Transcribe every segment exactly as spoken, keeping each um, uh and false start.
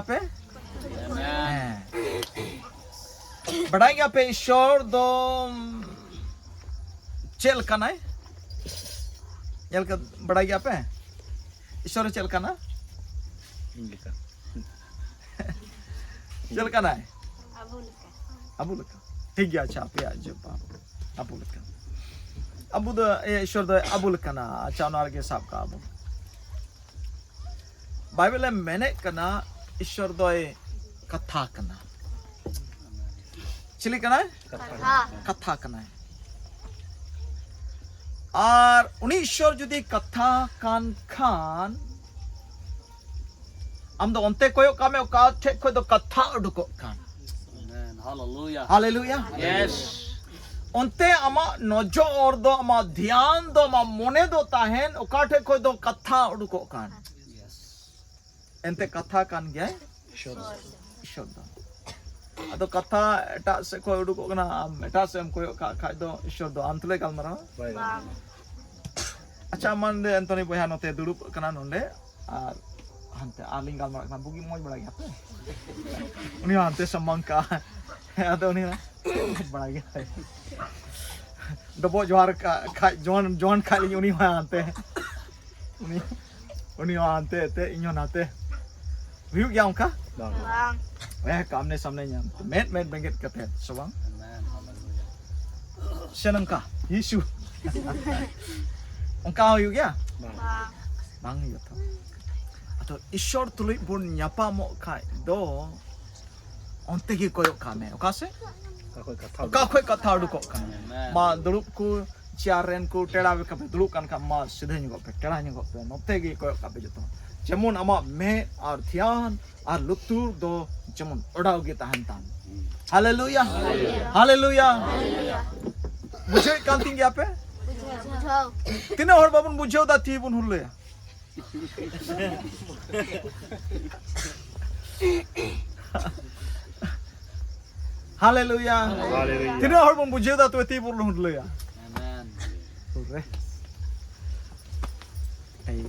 ᱟᱯᱮ? ᱦᱮᱸ᱾ ᱵᱟᱰᱟᱭ ᱜᱮᱭᱟ ᱯᱮ ᱤᱥᱚᱨ ᱫᱚ ᱪᱮᱫ ᱞᱮᱠᱟᱱᱟᱭ? ᱧᱮᱞ ᱠᱟᱛᱮ ᱵᱟᱰᱟᱭ ᱜᱮᱭᱟ ᱯᱮ ᱤᱥᱚᱨ ᱪᱮᱫ ᱞᱮᱠᱟᱱᱟ? ᱤᱧ ᱞᱮᱠᱟ᱾ ᱪᱮᱫ ᱞᱮᱠᱟᱱᱟᱭ? ᱟᱵᱚ ᱞᱮᱠᱟ᱾ ᱟᱵᱚ ᱞᱮᱠᱟ᱾ ᱴᱷᱤᱠ ᱜᱮᱭᱟ, ᱟᱪᱪᱷᱟ, ᱟᱯᱮᱭᱟᱜ ᱡᱚᱵᱟᱵ ᱟᱵᱚ ᱞᱮᱠᱟ᱾ ᱟᱵᱚ ᱫᱚ, ᱮ, ᱤᱥᱚᱨ ᱫᱚ ᱟᱵᱚ ᱞᱮᱠᱟᱱᱟ᱾ ᱟᱪᱪᱷᱟ, ᱚᱱᱟ ᱨᱮᱜᱮ ᱥᱟᱵ ᱠᱟᱜᱼᱟ ᱵᱚᱱ᱾ ᱵᱟᱭᱵᱮᱞ ᱮ ᱢᱮᱱᱮᱫ ᱠᱟᱱᱟ ᱤᱥᱚᱨ ᱫᱚᱭ ᱠᱟᱛᱷᱟ ᱠᱟᱱᱟ᱾ ᱪᱤᱞᱤ ᱠᱟᱱᱟᱭ? ᱠᱟᱛᱷᱟ᱾ ᱠᱟᱛᱷᱟ ᱠᱟᱱᱟᱭ᱾ ᱟᱨ ᱩᱱᱤ ᱤᱥᱚᱨ ᱡᱩᱫᱤ ᱠᱟᱛᱷᱟ ᱠᱟᱱ ᱠᱷᱟᱱ, ᱟᱢ ᱫᱚ ᱚᱱᱛᱮ ᱠᱚᱭᱚᱜ ᱠᱟᱜ ᱢᱮ, ᱚᱠᱟ ᱴᱷᱮᱡ ᱠᱷᱚᱡ ᱫᱚ ᱠᱟᱛᱷᱟ ᱩᱰᱩᱠᱚᱜ ᱠᱟᱱ᱾ Amen. Hallelujah. ᱦᱟᱞᱮᱞᱩᱭᱟ᱾ Yes. ᱚᱱᱛᱮ ᱟᱢᱟᱜ ᱱᱚᱡᱚᱨ ᱫᱚ, ᱟᱢᱟᱜ ᱫᱷᱮᱭᱟᱱ ᱫᱚ, ᱟᱢᱟᱜ ᱢᱚᱱᱮ ᱫᱚ ᱛᱟᱦᱮᱱ ᱚᱠᱟ ᱴᱷᱮᱡ ᱠᱷᱚᱡ ᱫᱚ ᱠᱟᱛᱷᱟ ᱩᱰᱩᱠᱚᱜ ᱠᱟᱱ᱾ Yes. ᱮᱱᱛᱮ ᱠᱟᱛᱷᱟ ᱠᱟᱱ ᱜᱮᱭᱟᱭ ᱤᱥᱚᱨ᱾ ᱤᱥᱚᱨ ᱫᱚ᱾ ᱟᱫᱚ ᱠᱟᱛᱷᱟ ᱮᱴᱟᱜ ᱥᱮᱫ ᱠᱷᱚᱡ ᱩᱰᱩᱠᱚᱜ ᱠᱟᱱᱟ, ᱟᱢ ᱮᱴᱟᱜ ᱥᱮᱫ ᱮᱢ ᱠᱚᱭᱚᱜ ᱠᱟᱜ ᱠᱷᱟᱡ ᱫᱚ ᱤᱥᱚᱨ ᱫᱚ ᱟᱢ ᱛᱩᱞᱩᱡ ᱜᱟᱞᱢᱟᱨᱟᱣᱟ? ᱵᱟᱭ ᱜᱟᱞᱢᱟᱨᱟᱣᱟ᱾ ᱵᱟᱝ᱾ ᱟᱪᱪᱷᱟ, ᱢᱟᱱ ᱫᱮ ᱮᱱᱛᱚᱱᱤ ᱵᱚᱭᱦᱟ ᱱᱚᱛᱮ ᱫᱩᱲᱩᱵ ᱠᱟᱱᱟ ᱱᱚᱰᱮ, ᱟᱨ ᱦᱟᱱᱛᱮ ᱟᱨ ᱞᱤᱧ ᱜᱟᱞᱢᱟᱨᱟᱜ ᱠᱟᱱᱟ, ᱵᱩᱜᱤ ᱢᱚᱡᱽ ᱵᱟᱲᱟ ᱜᱮᱭᱟ ᱯᱮ? ᱩᱱᱤ ᱦᱚᱸ ᱦᱟᱱᱛᱮ ᱥᱟᱢᱟᱝ ᱠᱟᱜᱼᱟ᱾ ᱟᱫᱚ ᱩᱱᱤ ᱦᱚᱸ ᱢᱚᱡᱽ ᱵᱟᱲᱟ ᱜᱮᱭᱟ᱾ ᱰᱚᱵᱚᱜ ᱡᱚᱦᱟᱨ ᱠᱟᱜ ᱠᱷᱟᱡ, ᱡᱚᱦᱟᱨ, ᱡᱚᱦᱟᱨ ᱠᱷᱟᱡ ᱞᱤᱧ ᱩᱱᱤ ᱦᱚᱸ ᱦᱟᱱᱛᱮ᱾ ᱩᱱᱤ, ᱩᱱᱤ ᱦᱚᱸ ᱦᱟᱱᱛᱮ ᱮᱱᱛᱮ, ᱤᱧ ᱦᱚᱸ ᱱᱟᱛᱮ᱾ ᱦᱩᱭᱩᱜ ᱜᱮᱭᱟ ᱚᱱᱠᱟ? ᱵᱟᱝ᱾ ᱵᱟᱝ᱾ ᱦᱮᱸ, ᱟᱢᱱᱮ ᱥᱟᱢᱱᱮ ᱧᱟᱢ, ᱢᱮᱫ ᱢᱮᱫ ᱵᱮᱸᱜᱮᱫ ᱠᱟᱛᱮ, ᱥᱮ ᱵᱟᱝ? ᱟᱢᱮᱱ, ᱦᱟᱞᱮᱞᱩᱭᱟ᱾ ᱥᱮ ᱱᱚᱝᱠᱟ, ᱭᱤᱥᱩ᱾ ᱚᱱᱠᱟ ᱦᱚᱸ ᱦᱩᱭᱩᱜ ᱜᱮᱭᱟ? ᱵᱟᱝ᱾ ᱵᱟᱝ᱾ ᱵᱟᱝ ᱦᱩᱭᱩᱜᱼᱟ ᱛᱚ᱾ ᱟᱫᱚ ᱤᱥᱚᱨ ᱛᱩᱞᱩᱡ ᱵᱚᱱ ᱧᱟᱯᱟᱢᱚᱜ ᱠᱷᱟᱡ ᱫᱚ, ᱚᱱᱛᱮ ᱜᱮ ᱠᱚᱭᱚᱜ ᱠᱟᱜ ᱢᱮ᱾ ᱚᱠᱟ ᱥᱮᱫ? ᱚᱠᱟ ᱠᱷᱚᱡ ᱠᱟᱛᱷᱟ ᱚᱠᱟ ᱩᱰᱩᱠᱚᱜ ᱠᱷᱚᱡ ᱠᱟᱛᱷᱟ ᱩᱰᱩᱠᱚᱜ ᱠᱟᱱᱟ? ᱟᱢᱮᱱ᱾ ᱢᱟ ᱫᱩᱲᱩᱵ ᱠᱚ, ᱪᱮᱭᱟᱨ ᱨᱮᱱ ᱠᱚ, ᱴᱮᱲᱟ ᱵᱮᱠᱟ ᱯᱮ ᱫᱩᱲᱩᱵ ᱠᱟᱱ ᱠᱷᱟᱱ, ᱢᱟ ᱥᱤᱫᱷᱟᱹ ᱧᱚᱜᱚᱜ ᱯᱮ, ᱴᱮᱲᱟ ᱧᱚᱜᱚᱜ ᱯᱮ, ᱱᱚᱛᱮ ᱜᱮ ᱠᱚᱭᱚᱜ ᱠᱟᱜ ᱯᱮ ᱡᱚᱛᱚ᱾ ᱡᱮᱢᱚᱱ ᱟᱢᱟᱜ ᱢᱮᱫ ᱟᱨ ᱫᱷᱮᱭᱟᱱ ᱟᱨ ᱞᱩᱛᱩᱨ ᱫᱚ ᱡᱮᱢᱚᱱ ᱚᱰᱟᱣ ᱜᱮ ᱛᱟᱦᱮᱱ ᱛᱟᱢ᱾ ᱦᱟᱞᱮᱞᱩᱭᱟ᱾ ᱦᱟᱞᱮᱞᱩᱭᱟ᱾ ᱵᱩᱡᱷᱟᱹᱣᱮᱫ ᱠᱟᱱ ᱛᱤᱧ ᱜᱮᱭᱟ ᱯᱮ? ᱵᱩᱡᱷᱟᱹᱣ᱾ ᱛᱤᱱᱟᱹᱜ ᱦᱚᱲ ᱵᱟᱵᱚᱱ ᱵᱩᱡᱷᱟᱹᱣ ᱫᱟ, ᱛᱤ ᱵᱚᱱ ᱦᱩᱨᱞᱟᱹᱭᱟ᱾ ᱦᱟᱞᱮᱞᱩᱭᱟ᱾ ᱦᱟᱞᱮᱞᱩᱭᱟ᱾ ᱛᱤᱱᱟᱹᱜ ᱦᱚᱲ ᱵᱚᱱ ᱵᱩᱡᱷᱟᱹᱣ ᱫᱟ, ᱛᱚᱵᱮ ᱛᱤ ᱵᱚᱱ ᱦᱩᱨᱞᱟᱹᱭᱟ᱾ ᱟᱢᱮᱱ᱾ ᱦᱩᱨᱨᱮ᱾ ᱮᱭ᱾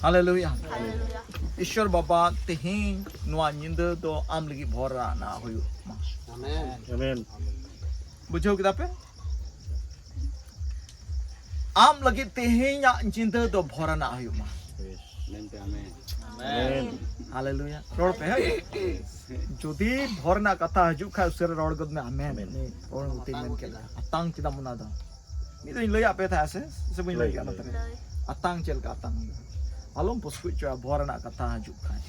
ᱦᱟᱞᱮᱞᱩᱭᱟ᱾ ᱦᱟᱞᱮᱞᱩᱭᱟ᱾ ᱤᱥᱚᱨ ᱵᱟᱵᱟ, ᱛᱮᱦᱮᱧ ᱱᱚᱣᱟ ᱧᱤᱫᱟᱹ ᱫᱚ ᱟᱢ ᱞᱟᱹᱜᱤᱫ ᱵᱷᱚᱨᱟᱱᱟᱜ ᱦᱩᱭᱩᱜ ᱢᱟ᱾ ᱟᱢᱮᱱ᱾ ᱵᱩᱡᱷᱟᱹᱣ ᱠᱮᱫᱟ ᱯᱮ? ᱟᱢ ᱞᱟᱹᱜᱤᱫ ᱛᱮᱦᱮᱧᱟᱜ ᱧᱤᱫᱟᱹ ᱫᱚ ᱵᱷᱚᱨᱟᱱᱟᱜ ᱦᱩᱭᱩᱜ ᱢᱟ᱾ ᱢᱮᱱᱛᱮ ᱟᱢᱮᱱ᱾ ᱟᱢᱮᱱ᱾ ᱦᱟᱞᱮᱞᱩᱭᱟ᱾ ᱨᱚᱲ ᱯᱮ, ᱦᱳᱭ᱾ ᱡᱩᱫᱤ ᱵᱷᱚᱨᱟᱱᱟᱜ ᱠᱟᱛᱷᱟ ᱦᱤᱡᱩᱜ ᱠᱷᱟᱡ, ᱩᱥᱟᱹᱨᱟ ᱨᱚᱲ ᱜᱚᱫ ᱢᱮ, ᱟᱢᱮᱱ᱾ ᱟᱢᱮᱱ᱾ ᱩᱱᱤ ᱯᱟᱹᱣᱨᱟᱹ ᱜᱩᱴᱤ ᱢᱮᱱ ᱠᱮᱫ ᱞᱮᱠᱟ᱾ ᱟᱛᱟᱝ ᱠᱮᱫᱟᱢ ᱚᱱᱟ ᱫᱚ᱾ ᱢᱤᱫ ᱫᱤᱱ ᱞᱟᱹᱭᱟᱫ ᱯᱮ ᱛᱟᱦᱮᱸ ᱥᱮ? ᱥᱮ ᱵᱟᱹᱧ ᱞᱟᱹᱭ ᱞᱟᱹᱭ, ᱠᱮᱫᱟ ᱞᱟᱹᱭ᱾ ᱱᱚᱛᱮ ᱨᱮ? ᱟᱛᱟᱝ ᱪᱮᱫ ᱞᱮᱠᱟ ᱟᱛᱟᱝ ᱦᱩᱭᱩᱜᱼᱟ? ᱟᱞᱚᱢ ᱯᱩᱥᱠᱩᱡ ᱦᱚᱪᱚᱭᱟ, ᱵᱚᱦᱚᱜ ᱨᱮᱱᱟᱜ ᱠᱟᱛᱷᱟ ᱦᱤᱡᱩᱜ ᱠᱷᱟᱡ᱾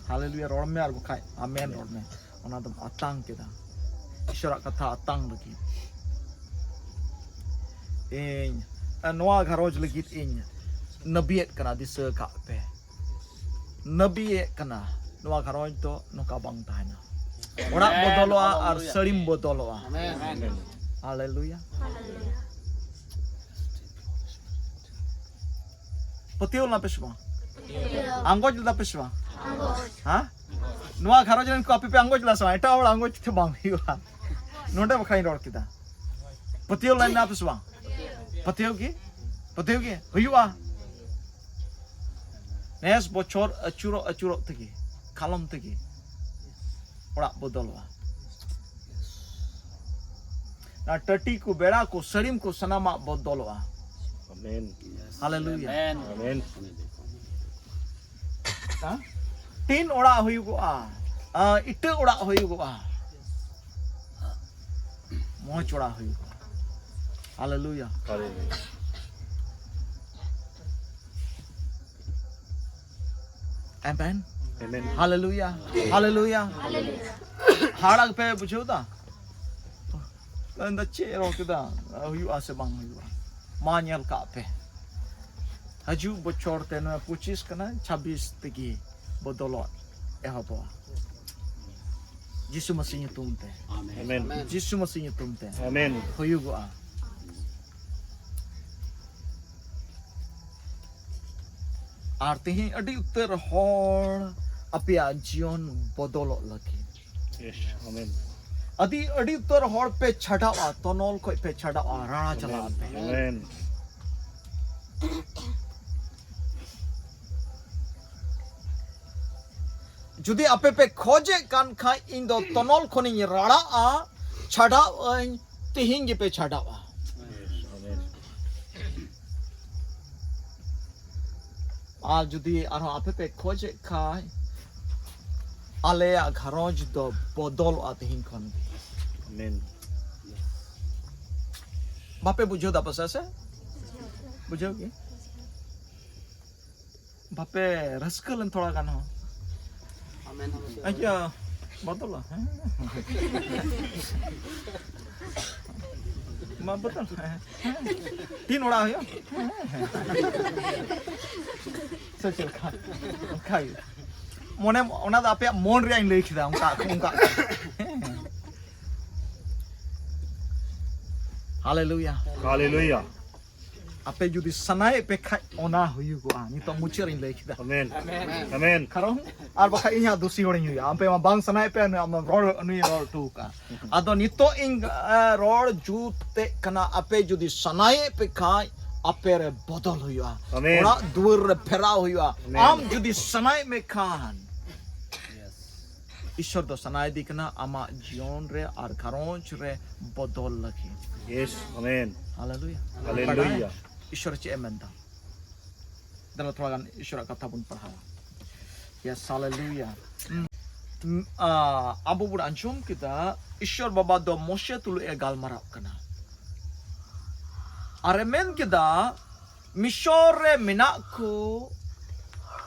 ᱦᱟᱞᱮᱞᱩᱭᱟ ᱨᱚᱲ ᱢᱮ, ᱟᱨ ᱵᱟᱠᱷᱟᱡ ᱟᱢᱮᱱ ᱨᱚᱲ ᱢᱮ᱾ ᱚᱱᱟ ᱫᱚᱢ ᱟᱛᱟᱝ ᱠᱮᱫᱟ᱾ ᱤᱥᱚᱨᱟᱜ ᱠᱟᱛᱷᱟ ᱟᱛᱟᱝ ᱞᱟᱹᱜᱤᱫ᱾ ᱤᱧ, ᱱᱚᱣᱟ ᱜᱷᱟᱨᱚᱸᱡᱽ ᱞᱟᱹᱜᱤᱫ ᱤᱧ ᱱᱟᱹᱵᱤᱭᱮᱫ ᱠᱟᱱᱟ, ᱫᱤᱥᱟᱹ ᱠᱟᱜ ᱯᱮ᱾ ᱱᱟᱹᱵᱤᱭᱮᱫ ᱠᱟᱱᱟ, ᱱᱚᱣᱟ ᱜᱷᱟᱨᱚᱸᱡᱽ ᱫᱚ ᱱᱚᱝᱠᱟ ᱵᱟᱝ ᱛᱟᱦᱮᱱᱟ᱾ ᱚᱲᱟᱜ ᱵᱚᱫᱚᱞᱚᱜᱼᱟ ᱟᱨ ᱥᱟᱹᱲᱤᱢ ᱵᱚᱫᱚᱞᱚᱜᱼᱟ᱾ ᱦᱟᱞᱮᱞᱩᱭᱟ᱾ ᱯᱟᱹᱛᱭᱟᱹᱣ ᱞᱮᱱᱟ ᱯᱮ ᱥᱮ ᱵᱟᱝ? ᱟᱸᱜᱚᱪ ᱞᱮᱫᱟ ᱯᱮ ᱥᱮ ᱵᱟᱝ? ᱦᱮᱸ? ᱱᱚᱣᱟ ᱜᱷᱟᱨᱚᱸᱡᱽ ᱨᱮᱱ ᱠᱚ ᱟᱯᱮ ᱯᱮ ᱟᱸᱜᱚᱪ ᱞᱮᱫᱟ ᱥᱮ ᱵᱟᱝ? ᱮᱴᱟᱜ ᱦᱚᱲ ᱟᱸᱜᱚᱪ ᱛᱮ ᱵᱟᱝ ᱦᱩᱭᱩᱜᱼᱟ᱾ ᱱᱚᱰᱮ ᱵᱟᱠᱷᱨᱟᱧ ᱨᱚᱲ ᱠᱮᱫᱟ᱾ ᱯᱟᱹᱛᱭᱟᱹᱣ ᱞᱮᱱᱟ ᱯᱮ ᱥᱮ ᱵᱟᱝ? ᱯᱟᱹᱛᱭᱟᱹᱣ ᱜᱮ, ᱯᱟᱹᱛᱭᱟᱹᱣ ᱜᱮ ᱦᱩᱭᱩᱜᱼᱟ᱾ ᱱᱮᱥ ᱵᱚᱪᱷᱚᱨ ᱟᱹᱪᱩᱨᱚᱜ ᱟᱹᱪᱩᱨᱚᱜ ᱛᱮᱜᱮ, ᱠᱟᱞᱚᱢ ᱛᱮᱜᱮ ᱚᱲᱟᱜ ᱵᱚᱫᱚᱞᱚᱜᱼᱟ᱾ ᱚᱱᱟ ᱴᱟᱹᱴᱤ ᱠᱚ, ᱵᱮᱲᱟ ᱠᱚ, ᱥᱟᱹᱲᱤᱢ ᱠᱚ, ᱥᱟᱱᱟᱢᱟᱜ ᱵᱚᱫᱚᱞᱚᱜᱼᱟ᱾ ᱟᱢᱮᱱ᱾ ᱦᱟᱞᱮᱞᱩᱭᱟ᱾ ᱟᱢᱮᱱ᱾ ᱦᱮᱸ? ᱴᱤᱱ ᱚᱲᱟᱜ ᱦᱩᱭᱩᱜᱚᱜᱼᱟ, ᱟᱸ, ᱤᱴᱟᱹ ᱚᱲᱟᱜ ᱦᱩᱭᱩᱜᱚᱜᱼᱟ, ᱢᱚᱡᱽ ᱚᱲᱟᱜ ᱦᱩᱭᱩᱜᱚᱜᱼᱟ᱾ ᱦᱟᱞᱮᱞᱩᱭᱟ᱾ ᱦᱟᱞᱮᱞᱩᱭᱟ᱾ ᱟᱢᱮᱱ᱾ ᱟᱢᱮᱱ᱾ ᱦᱟᱞᱮᱞᱩᱭᱟ᱾ ᱦᱟᱞᱮᱞᱩᱭᱟ᱾ ᱦᱟᱲᱟᱜ ᱯᱮ ᱵᱩᱡᱷᱟᱹᱣ ᱫᱟ? ᱢᱮᱱᱫᱟ, "ᱪᱮᱫ ᱮ ᱨᱚᱲ ᱠᱮᱫᱟ? ᱦᱩᱭᱩᱜᱼᱟ ᱥᱮ ᱵᱟᱝ ᱦᱩᱭᱩᱜᱼᱟ?" ᱢᱟ ᱧᱮᱞ ᱠᱟᱜ ᱯᱮ, ᱦᱤᱡᱩᱜ ᱵᱚᱪᱷᱚᱨ ᱛᱮ, ᱱᱚᱣᱟ ᱯᱚᱸᱪᱤᱥ ᱠᱟᱱᱟ, ᱪᱷᱟᱵᱵᱤᱥ ᱛᱮᱜᱮ ᱵᱚᱫᱚᱞᱚᱜ ᱮᱦᱚᱵᱚᱜᱼᱟ᱾ ᱡᱤᱥᱩ ᱢᱟᱹᱥᱤ ᱧᱩᱛᱩᱢ ᱛᱮ᱾ ᱟᱢᱮᱱ᱾ ᱡᱤᱥᱩ ᱢᱟᱹᱥᱤ ᱧᱩᱛᱩᱢ ᱛᱮ᱾ ᱟᱢᱮᱱ᱾ ᱦᱩᱭᱩᱜᱚᱜᱼᱟ᱾ ᱟᱨ ᱛᱮᱦᱮᱧ ᱟᱹᱰᱤ ᱩᱛᱟᱹᱨ ᱦᱚᱲ ᱟᱯᱮᱭᱟᱜ ᱡᱤᱭᱚᱱ ᱵᱚᱫᱚᱞᱚᱜ ᱞᱟᱹᱜᱤᱫ᱾ ᱭᱮᱥ, ᱟᱢᱮᱱ᱾ ᱟᱹᱰᱤ, ᱟᱹᱰᱤ ᱩᱛᱟᱹᱨ ᱦᱚᱲ ᱯᱮ ᱪᱷᱟᱰᱟᱣᱟ, ᱛᱚᱱᱚᱞ ᱠᱷᱚᱡ ᱯᱮ ᱪᱷᱟᱰᱟᱣᱟ, ᱨᱟᱲᱟ ᱪᱟᱞᱟᱜ ᱟᱯᱮ᱾ ᱟᱢᱮᱱ᱾ ᱡᱩᱫᱤ ᱟᱯᱮ ᱯᱮ ᱠᱷᱚᱡᱮᱫ ᱠᱟᱱ ᱠᱷᱟᱡ, ᱤᱧ ᱫᱚ ᱛᱚᱱᱚᱞ ᱠᱷᱚᱱᱤᱧ ᱨᱟᱲᱟᱜᱼᱟ, ᱪᱷᱟᱰᱟᱜ ᱟᱹᱧ, ᱛᱤᱦᱤᱧ ᱜᱮᱯᱮ ᱪᱷᱟᱰᱟᱜᱼᱟ᱾ ᱟᱨ ᱡᱩᱫᱤ ᱟᱨᱦᱚᱸ ᱟᱯᱮ ᱯᱮ ᱠᱷᱚᱡᱮᱫ ᱠᱷᱟᱡ, ᱟᱞᱮᱭᱟᱜ ᱜᱷᱟᱨᱚᱸᱡᱽ ᱫᱚ ᱵᱚᱫᱚᱞᱚᱜᱼᱟ ᱛᱤᱦᱤᱧ ᱠᱷᱚᱱ ᱜᱮ᱾ ᱟᱢᱮᱱ᱾ ᱵᱟᱯᱮ ᱵᱩᱡᱷᱟᱹᱣ ᱫᱟ ᱯᱟᱥᱮ ᱥᱮ? ᱵᱩᱡᱷᱟᱹᱣ ᱜᱮ? ᱵᱟᱯᱮ ᱨᱟᱹᱥᱠᱟᱹ ᱞᱮᱱ ᱛᱷᱚᱲᱟ ᱜᱟᱱ ᱦᱚᱸ? ᱟᱢᱮᱱ, ᱟᱢᱮᱱ᱾ ᱟᱪᱪᱷᱟ, ᱵᱚᱫᱚᱞᱟ, ᱦᱮᱸ? ᱢᱟ ᱵᱚᱫᱚᱞ, ᱦᱮᱸ, ᱦᱮᱸ᱾ ᱛᱤᱱ ᱚᱲᱟᱜ ᱦᱩᱭᱩᱜᱼᱟ? ᱦᱮᱸ, ᱦᱮᱸ᱾ ᱥᱮ ᱪᱮᱫ ᱞᱮᱠᱟ? ᱚᱱᱠᱟ ᱜᱮ᱾ ᱢᱚᱱᱮ, ᱚᱱᱟ ᱫᱚ ᱟᱯᱮᱭᱟᱜ ᱢᱚᱱ ᱨᱮᱭᱟᱜ ᱤᱧ ᱞᱟᱹᱭ ᱠᱮᱫᱟ, ᱚᱱᱠᱟ, ᱚᱱᱠᱟ᱾ ᱦᱮᱸ᱾ ᱦᱟᱞᱮᱞᱩᱭᱟ᱾ ᱦᱟᱞᱮᱞᱩᱭᱟ᱾ ᱟᱯᱮ ᱡᱩᱫᱤ ᱥᱟᱱᱟᱭᱮᱫ ᱯᱮ ᱠᱷᱟᱡ, ᱚᱱᱟ ᱦᱩᱭᱩᱜᱚᱜᱼᱟ᱾ ᱱᱤᱛᱚᱜ ᱢᱩᱪᱟᱹᱫ ᱨᱤᱧ ᱞᱟᱹᱭ ᱠᱮᱫᱟ᱾ ᱟᱢᱮᱱ᱾ ᱟᱢᱮᱱ᱾ ᱠᱟᱨᱚᱱ, ᱟᱨ ᱵᱟᱠᱷᱟᱡ ᱤᱧ ᱦᱟᱸᱜ ᱫᱩᱥᱤ ᱦᱚᱲᱤᱧ ᱦᱩᱭᱩᱜᱼᱟ᱾ ᱟᱯᱮ ᱢᱟ ᱵᱟᱝ ᱥᱟᱱᱟᱭᱮᱫ ᱯᱮ, ᱱᱩᱭ ᱟᱢ ᱨᱚᱲ, ᱱᱩᱭ ᱨᱚᱲ ᱦᱚᱴᱚ ᱠᱟᱜᱼᱟ᱾ ᱟᱫᱚ ᱱᱤᱛᱚᱜ ᱤᱧ, ᱮ, ᱨᱚᱲ ᱡᱩᱛᱮᱫ ᱠᱟᱱᱟ᱾ ᱟᱯᱮ ᱡᱩᱫᱤ ᱥᱟᱱᱟᱭᱮᱫ ᱯᱮ ᱠᱷᱟᱡ, ᱟᱯᱮ ᱨᱮ ᱵᱚᱫᱚᱞ ᱦᱩᱭᱩᱜᱼᱟ᱾ ᱟᱢᱮᱱ᱾ ᱚᱲᱟᱜ ᱫᱩᱣᱟᱹᱨ ᱨᱮ ᱯᱷᱮᱨᱟᱣ ᱦᱩᱭᱩᱜᱼᱟ᱾ ᱟᱢᱮᱱ᱾ ᱟᱢ ᱡᱩᱫᱤ ᱥᱟᱱᱟᱭᱮᱫ ᱢᱮ ᱠᱷᱟᱱ, ᱤᱥᱚᱨ ᱫᱚ ᱥᱟᱱᱟᱭᱮᱫᱤ ᱠᱟᱱᱟ ᱟᱢᱟᱜ ᱡᱤᱭᱚᱱ ᱨᱮ ᱟᱨ ᱜᱷᱟᱨᱚᱸᱡᱽ ᱨᱮ ᱵᱚᱫᱚᱞ ᱞᱟᱹᱜᱤᱫ᱾ ᱭᱮᱥ, ᱟᱢᱮᱱ᱾ ᱦᱟᱞᱮᱞᱩᱭᱟ᱾ ᱦᱟᱞᱮᱞᱩᱭᱟ᱾ ᱤᱥᱚᱨ ᱪᱮᱫ ᱮ ᱢᱮᱱᱫᱟ? ᱫᱮᱞᱟ ᱛᱷᱚᱲᱟ ᱜᱟᱱ ᱤᱥᱚᱨᱟᱜ ᱠᱟᱛᱷᱟ ᱵᱚᱱ ᱯᱟᱲᱦᱟᱣᱟ᱾ ᱭᱮᱥ, ᱦᱟᱞᱮᱞᱩᱭᱟ᱾ ᱦᱩᱸ, ᱟ, ᱟᱵᱚ ᱵᱚᱱ ᱟᱸᱡᱚᱢ ᱠᱮᱫᱟ, ᱤᱥᱚᱨ ᱵᱟᱵᱟ ᱫᱚ ᱢᱚᱥᱮ ᱛᱩᱞᱩᱡ ᱮ ᱜᱟᱞᱢᱟᱨᱟᱣ ᱠᱟᱱᱟ᱾ ᱟᱨ ᱮ ᱢᱮᱱ ᱠᱮᱫᱟ, ᱢᱤᱥᱚᱨ ᱨᱮ ᱢᱮᱱᱟᱜ ᱠᱚ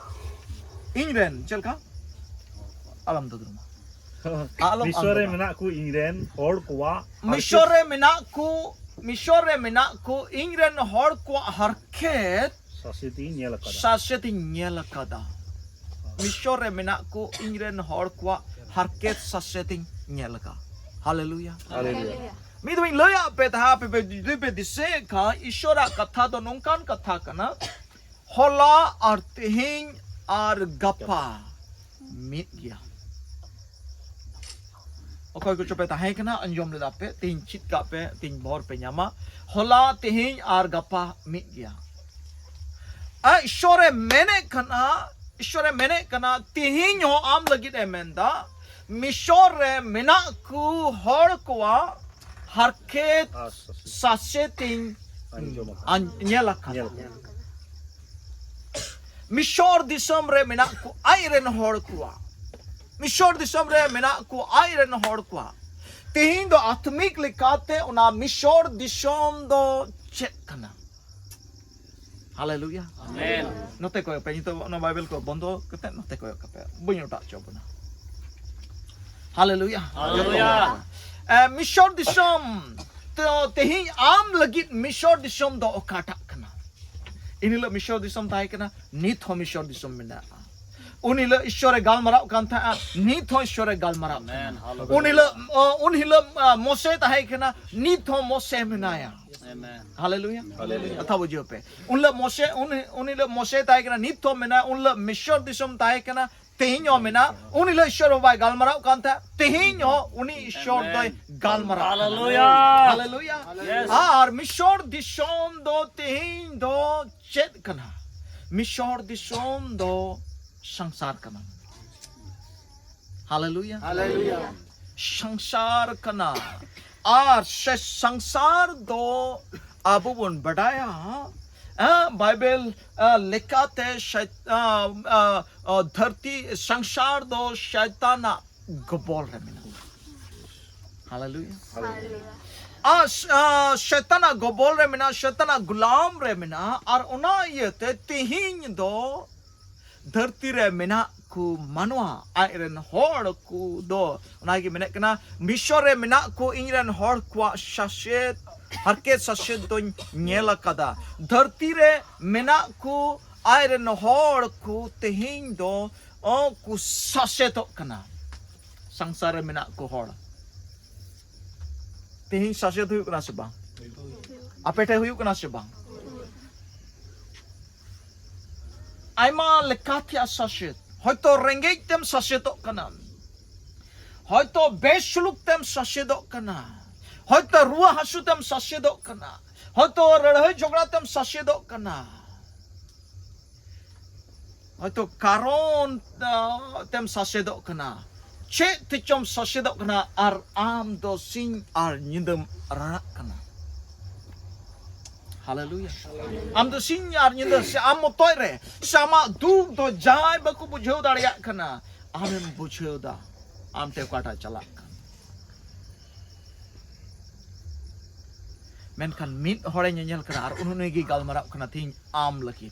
ᱤᱧ ᱨᱮᱱ, ᱪᱮᱫ ᱞᱮᱠᱟ? ᱟᱞᱚᱢ ᱫᱩᱫᱽᱨᱩᱢᱟ᱾ ᱟᱞᱚᱢ ᱢᱤᱥᱚᱨ ᱨᱮ ᱟᱸᱫᱳᱲᱟ᱾ ᱢᱮᱱᱟᱜ ᱠᱚ ᱤᱧ ᱨᱮᱱ ᱦᱚᱲ ᱠᱚᱣᱟᱜ ᱢᱤᱥᱚᱨ ᱨᱮ ᱢᱮᱱᱟᱜ ᱠᱚ, ᱢᱤᱥᱚᱨ ᱨᱮ ᱢᱮᱱᱟᱜ ᱠᱚ ᱤᱧ ᱨᱮᱱ ᱦᱚᱲ ᱠᱚᱣᱟᱜ ᱦᱟᱨᱠᱮᱛ ᱥᱟᱥᱮᱛ ᱤᱧ ᱧᱮᱞ ᱟᱠᱟᱫᱟ᱾ ᱥᱟᱥᱮᱛ ᱤᱧ ᱧᱮᱞ ᱟᱠᱟᱫᱟ᱾ ᱢᱤᱥᱚᱨ ᱨᱮ ᱢᱮᱱᱟᱜ ᱠᱚ ᱤᱧ ᱨᱮᱱ ᱦᱚᱲ ᱠᱚᱣᱟᱜ ᱦᱟᱨᱠᱮᱛ ᱥᱟᱥᱮᱛ ᱤᱧ ᱧᱮᱞ ᱟᱠᱟᱫᱟ᱾ ᱦᱟᱞᱮᱞᱩᱭᱟ᱾ ᱦᱟᱞᱮᱞᱩᱭᱟ᱾ ᱢᱤᱫ ᱫᱚᱢ ᱤᱧ ᱞᱟᱹᱭᱟᱫ ᱯᱮ ᱛᱟᱦᱮᱸ, ᱟᱯᱮ ᱯᱮ ᱡᱩᱫᱤ ᱯᱮ ᱫᱤᱥᱟᱹᱭᱮᱫ ᱠᱷᱟᱱ, ᱤᱥᱚᱨᱟᱜ ᱠᱟᱛᱷᱟ ᱫᱚ ᱱᱚᱝᱠᱟᱱ ᱠᱟᱛᱷᱟ ᱠᱟᱱᱟ, ᱦᱚᱞᱟ ᱟᱨ ᱛᱮᱦᱮᱧ ᱟᱨ ᱜᱟᱯᱟ ᱢᱤᱫ ᱜᱮᱭᱟ᱾ ᱚᱠᱚᱭ ᱠᱚᱪᱚ ᱯᱮ ᱛᱟᱦᱮᱸ ᱠᱟᱱᱟ, ᱟᱸᱡᱚᱢ ᱞᱮᱫᱟ ᱯᱮ, ᱛᱮᱦᱮᱧ ᱪᱮᱫ ᱠᱟᱜ ᱯᱮ, ᱛᱮᱦᱮᱧ ᱵᱷᱳᱨ ᱯᱮ ᱧᱟᱢᱟ᱾ ᱦᱚᱞᱟ, ᱛᱮᱦᱮᱧ ᱟᱨ ᱜᱟᱯᱟ ᱢᱤᱫ ᱜᱮᱭᱟ᱾ ᱟᱨ ᱤᱥᱚᱨᱮ ᱢᱮᱱᱮᱫ ᱠᱟᱱᱟ, ᱤᱥᱚᱨᱮ ᱢᱮᱱᱮᱫ ᱠᱟᱱᱟ, ᱛᱮᱦᱮᱧ ᱦᱚᱸ ᱟᱢ ᱞᱟᱹᱜᱤᱫ ᱮ ᱢᱮᱱᱫᱟ, ᱢᱤᱥᱚᱨ ᱨᱮ ᱢᱮᱱᱟᱜ ᱠᱚ ᱦᱚᱲ ᱠᱚᱣᱟᱜ ᱦᱟᱨᱠᱮᱛ ᱥᱟᱥᱮᱛᱤᱧ ᱟᱸᱡᱚᱢ ᱟᱠᱟᱫᱟ᱾ ᱟᱸ-, ᱧᱮᱞ ᱟᱠᱟᱫᱟ᱾ ᱧᱮᱞ ᱟᱠᱟᱫᱟ᱾ ᱢᱤᱥᱚᱨ ᱫᱤᱥᱚᱢ ᱨᱮ ᱢᱮᱱᱟᱜ ᱠᱚ ᱟᱡ ᱨᱮᱱ ᱦᱚᱲ ᱠᱚᱣᱟᱜ, ᱢᱤᱥᱚᱨ ᱫᱤᱥᱚᱢ ᱨᱮ ᱢᱮᱱᱟᱜ ᱠᱚ ᱟᱡ ᱨᱮᱱ ᱦᱚᱲ ᱠᱚᱣᱟᱜ᱾ ᱛᱮᱦᱮᱧ ᱫᱚ ᱟᱛᱢᱤᱠ ᱞᱮᱠᱟᱛᱮ ᱚᱱᱟ ᱢᱤᱥᱚᱨ ᱫᱤᱥᱚᱢ ᱫᱚ ᱪᱮᱫ ᱠᱟᱱᱟ? ᱦᱟᱞᱮᱞᱩᱭᱟ᱾ ᱟᱢᱮᱱ᱾ ᱱᱚᱛᱮ ᱠᱚᱭᱚᱜ ᱯᱮ, ᱱᱤᱛᱚᱜ ᱚᱱᱟ ᱵᱟᱭᱵᱮᱞ ᱠᱚ ᱵᱚᱱᱫᱚ ᱠᱟᱛᱮ ᱱᱚᱛᱮ ᱠᱚᱭᱚᱜ ᱠᱟᱯᱮ, ᱵᱟᱹᱧ ᱚᱴᱟᱜ ᱦᱚᱪᱚ ᱵᱚᱱᱟ᱾ ᱦᱟᱞᱮᱞᱩᱭᱟ᱾ ᱦᱟᱞᱮᱞᱩᱭᱟ᱾ ᱮ, ᱢᱤᱥᱚᱨ ᱫᱤᱥᱚᱢ, ᱛᱚ ᱛᱮᱦᱮᱧ ᱟᱢ ᱞᱟᱹᱜᱤᱫ ᱢᱤᱥᱚᱨ ᱫᱤᱥᱚᱢ ᱫᱚ ᱚᱠᱟᱴᱟᱜ ᱠᱟᱱᱟ? ᱮᱱ ᱦᱤᱞᱳᱜ ᱢᱤᱥᱚᱨ ᱫᱤᱥᱚᱢ ᱛᱟᱦᱮᱸ ᱠᱟᱱᱟ, ᱱᱤᱛ ᱦᱚᱸ ᱢᱤᱥᱚᱨ ᱫᱤᱥᱚᱢ ᱢᱮᱱᱟᱜᱼᱟ᱾ ᱩᱱ ᱦᱤᱞᱳᱜ ᱤᱥᱚᱨᱮ ᱜᱟᱞᱢᱟᱨᱟᱣ ᱠᱟᱱ ᱛᱟᱦᱮᱸᱜᱼᱟ, ᱱᱤᱛ ᱦᱚᱸ ᱤᱥᱚᱨᱮ ᱜᱟᱞᱢᱟᱨᱟᱣ ᱠᱟᱱᱟ᱾ ᱟᱢᱮᱱ, ᱦᱟᱞᱮᱞᱩᱭᱟ᱾ ᱩᱱ ᱦᱤᱞᱳᱜ, ᱚ, ᱩᱱ ᱦᱤᱞᱳᱜ, ᱟ, ᱢᱚᱥᱮ ᱛᱟᱦᱮᱸ ᱠᱟᱱᱟ, ᱱᱤᱛ ᱦᱚᱸ ᱢᱚᱥᱮ ᱢᱮᱱᱟᱭᱟ᱾ ᱟᱢᱮᱱ᱾ ᱦᱟᱞᱮᱞᱩᱭᱟ᱾ ᱦᱟᱞᱮᱞᱩᱭᱟ᱾ ᱠᱟᱛᱷᱟ ᱵᱩᱡᱷᱟᱹᱣ ᱯᱮ᱾ ᱩᱱ ᱦᱤᱞᱳᱜ ᱢᱚᱥᱮ, ᱩᱱ, ᱩᱱ ᱦᱤᱞᱳᱜ ᱢᱚᱥᱮ ᱛᱟᱦᱮᱸ ᱠᱟᱱᱟ, ᱱᱤᱛ ᱦᱚᱸ ᱢᱮᱱᱟᱭᱟ᱾ ᱩᱱ ᱦᱤᱞᱳᱜ ᱢᱤᱥᱚᱨ ᱫᱤᱥᱚᱢ ᱛᱟᱦᱮᱸ ᱠᱟᱱᱟ, ᱛᱮᱦᱮᱧ ᱦᱚᱸ ᱢᱮᱱᱟᱜᱼᱟ᱾ ᱩᱱ ᱦᱤᱞᱳᱜ ᱤᱥᱚᱨ ᱵᱟᱵᱟᱭ ᱜᱟᱞᱢᱟᱨᱟᱣ ᱠᱟᱱ ᱛᱟᱦᱮᱸᱫ, ᱛᱮᱦᱮᱧ ᱦᱚᱸ ᱩᱱᱤ ᱤᱥᱚᱨ ᱫᱚᱭ ᱜᱟᱞᱢᱟᱨᱟᱣ ᱠᱟᱱᱟ᱾ ᱦᱟᱞᱮᱞᱩᱭᱟ᱾ ᱦᱟᱞᱮᱞᱩᱭᱟ᱾ Yes. ᱟᱨ ᱢᱤᱥᱚᱨ ᱫᱤᱥᱚᱢ ᱫᱚ ᱛᱮᱦᱮᱧ ᱫᱚ ᱪᱮᱫ ᱠᱟᱱᱟ? ᱢᱤᱥᱚᱨ ᱫᱤᱥᱚᱢ ᱫᱚ ᱥᱚᱝᱥᱟᱨ ᱠᱟᱱᱟ᱾ ᱦᱟᱞᱮᱞᱩᱭᱟ᱾ ᱦᱟᱞᱮᱞᱩᱭᱟ᱾ ᱥᱚᱝᱥᱟᱨ ᱠᱟᱱᱟ᱾ ᱟᱨ ᱥᱮ ᱥᱚᱝᱥᱟᱨ ᱫᱚ ᱟᱵᱚ ᱵᱚᱱ ᱵᱟᱰᱟᱭᱟ, ᱦᱮᱸ, ᱵᱟᱭᱵᱮᱞ, ᱟ, ᱞᱮᱠᱟᱛᱮ ᱥᱮ-, ᱟ, ᱟ, ᱟ, ᱫᱷᱟᱹᱨᱛᱤ ᱥᱚᱝᱥᱟᱨ ᱫᱚ ᱥᱚᱭᱛᱟᱱᱟᱜ ᱜᱚᱵᱚᱞ ᱨᱮ ᱢᱮᱱᱟᱜᱼᱟ᱾ ᱦᱟᱞᱮᱞᱩᱭᱟ᱾ ᱦᱟᱞᱮᱞᱩᱭᱟ᱾ ᱟᱨ, ᱟ, ᱥᱚᱭᱛᱟᱱᱟᱜ ᱜᱚᱵᱚᱞ ᱨᱮ ᱢᱮᱱᱟᱜᱼᱟ, ᱥᱚᱭᱛᱟᱱᱟᱜ ᱜᱩᱞᱟᱢ ᱨᱮ ᱢᱮᱱᱟᱜᱼᱟ᱾ ᱟᱨ ᱚᱱᱟ ᱤᱭᱟᱹᱛᱮ ᱛᱮᱦᱮᱧ ᱫᱚ ᱫᱷᱟᱹᱨᱛᱤ ᱨᱮ ᱢᱮᱱᱟᱜ ᱠᱚ ᱢᱟᱱᱣᱟ, ᱟᱡ ᱨᱮᱱ ᱦᱚᱲ ᱠᱚ ᱫᱚ, ᱚᱱᱟ ᱜᱮ ᱢᱮᱱᱮᱫ ᱠᱟᱱᱟ, ᱢᱤᱥᱚᱨ ᱨᱮ ᱢᱮᱱᱟᱜ ᱠᱚ ᱤᱧ ᱨᱮᱱ ᱦᱚᱲ ᱠᱚᱣᱟᱜ ᱥᱟᱥᱮᱛ, ᱦᱟᱨᱠᱮᱛ ᱥᱟᱥᱮᱛ ᱫᱚᱧ ᱧᱮᱞ ᱟᱠᱟᱫᱟ᱾ ᱫᱷᱟᱹᱨᱛᱤ ᱨᱮ ᱢᱮᱱᱟᱜ ᱠᱚ ᱟᱡ ᱨᱮᱱ ᱦᱚᱲ ᱠᱚ ᱛᱮᱦᱮᱧ ᱫᱚ, ᱚ, ᱠᱚ ᱥᱟᱥᱮᱛᱚᱜ ᱠᱟᱱᱟ᱾ ᱥᱚᱝᱥᱟᱨ ᱨᱮ ᱢᱮᱱᱟᱜ ᱠᱚ ᱦᱚᱲ ᱛᱮᱦᱮᱧ ᱥᱟᱥᱮᱛ ᱦᱩᱭᱩᱜ ᱠᱟᱱᱟ ᱥᱮ ᱵᱟᱝ? ᱟᱯᱮ ᱴᱷᱮᱱ ᱦᱩᱭᱩᱜ ᱠᱟᱱᱟ ᱥᱮ ᱵᱟᱝ? ᱟᱭᱢᱟ ᱞᱮᱠᱟ ᱛᱮᱭᱟᱜ ᱥᱟᱥᱮᱛ᱾ ᱦᱚᱭᱛᱚ ᱨᱮᱸᱜᱮᱡ ᱛᱮᱢ ᱥᱟᱥᱮᱛᱚᱜ ᱠᱟᱱᱟ, ᱦᱚᱭᱛᱚ ᱵᱮᱥᱩᱞᱩᱠ ᱛᱮᱢ ᱥᱟᱥᱮᱫᱚᱜ ᱠᱟᱱᱟ, ᱦᱚᱭᱛᱚ ᱨᱩᱣᱟᱹ ᱦᱟᱹᱥᱩ ᱛᱮᱢ ᱥᱟᱥᱮᱫᱚᱜ ᱠᱟᱱᱟ, ᱦᱚᱭᱛᱚ ᱞᱟᱹᱲᱦᱟᱹᱭ ᱡᱷᱚᱜᱽᱲᱟ ᱛᱮᱢ ᱥᱟᱥᱮᱫᱚᱜ ᱠᱟᱱᱟ᱾ ᱦᱚᱭᱛᱚ ᱠᱟᱨᱚᱱ ᱛᱮᱢ ᱥᱟᱥᱮᱫᱚᱜ ᱠᱟᱱᱟ, ᱪᱮᱫ ᱛᱮᱪᱚᱢ ᱥᱟᱥᱮᱫᱚᱜ ᱠᱟᱱᱟ, ᱟᱨ ᱟᱢ ᱫᱚ ᱥᱤᱧ ᱟᱨ ᱧᱤᱫᱟᱹᱢ ᱨᱟᱲᱟᱜ ᱠᱟᱱᱟ᱾ ᱦᱟᱞᱮᱞᱩᱭᱟ᱾ ᱟᱢ ᱫᱚ ᱥᱤᱧ ᱟᱨ ᱧᱤᱫᱟᱹ, ᱥᱮ ᱟᱢ ᱢᱚᱛᱚᱡ ᱨᱮ, ᱥᱮ ᱟᱢᱟᱜ ᱫᱩᱠ ᱫᱚ ᱡᱟᱦᱟᱸᱭ ᱵᱟᱠᱚ ᱵᱩᱡᱷᱟᱹᱣ ᱫᱟᱲᱮᱭᱟᱜ ᱠᱟᱱᱟ, ᱟᱢᱮᱢ ᱵᱩᱡᱷᱟᱹᱣ ᱫᱟ ᱟᱢ ᱴᱷᱮᱱ ᱚᱠᱟᱴᱟᱜ ᱪᱟᱞᱟᱜ ᱠᱟᱱ᱾ ᱢᱮᱱᱠᱷᱟᱱ ᱢᱤᱫ ᱦᱚᱲᱮ ᱧᱮᱧᱮᱞ ᱠᱟᱱᱟ ᱟᱨ ᱩᱱᱤ ᱜᱮ ᱜᱟᱞᱢᱟᱨᱟᱣ ᱠᱟᱱᱟ ᱛᱤᱦᱤᱧ ᱟᱢ ᱞᱟᱹᱜᱤᱫ᱾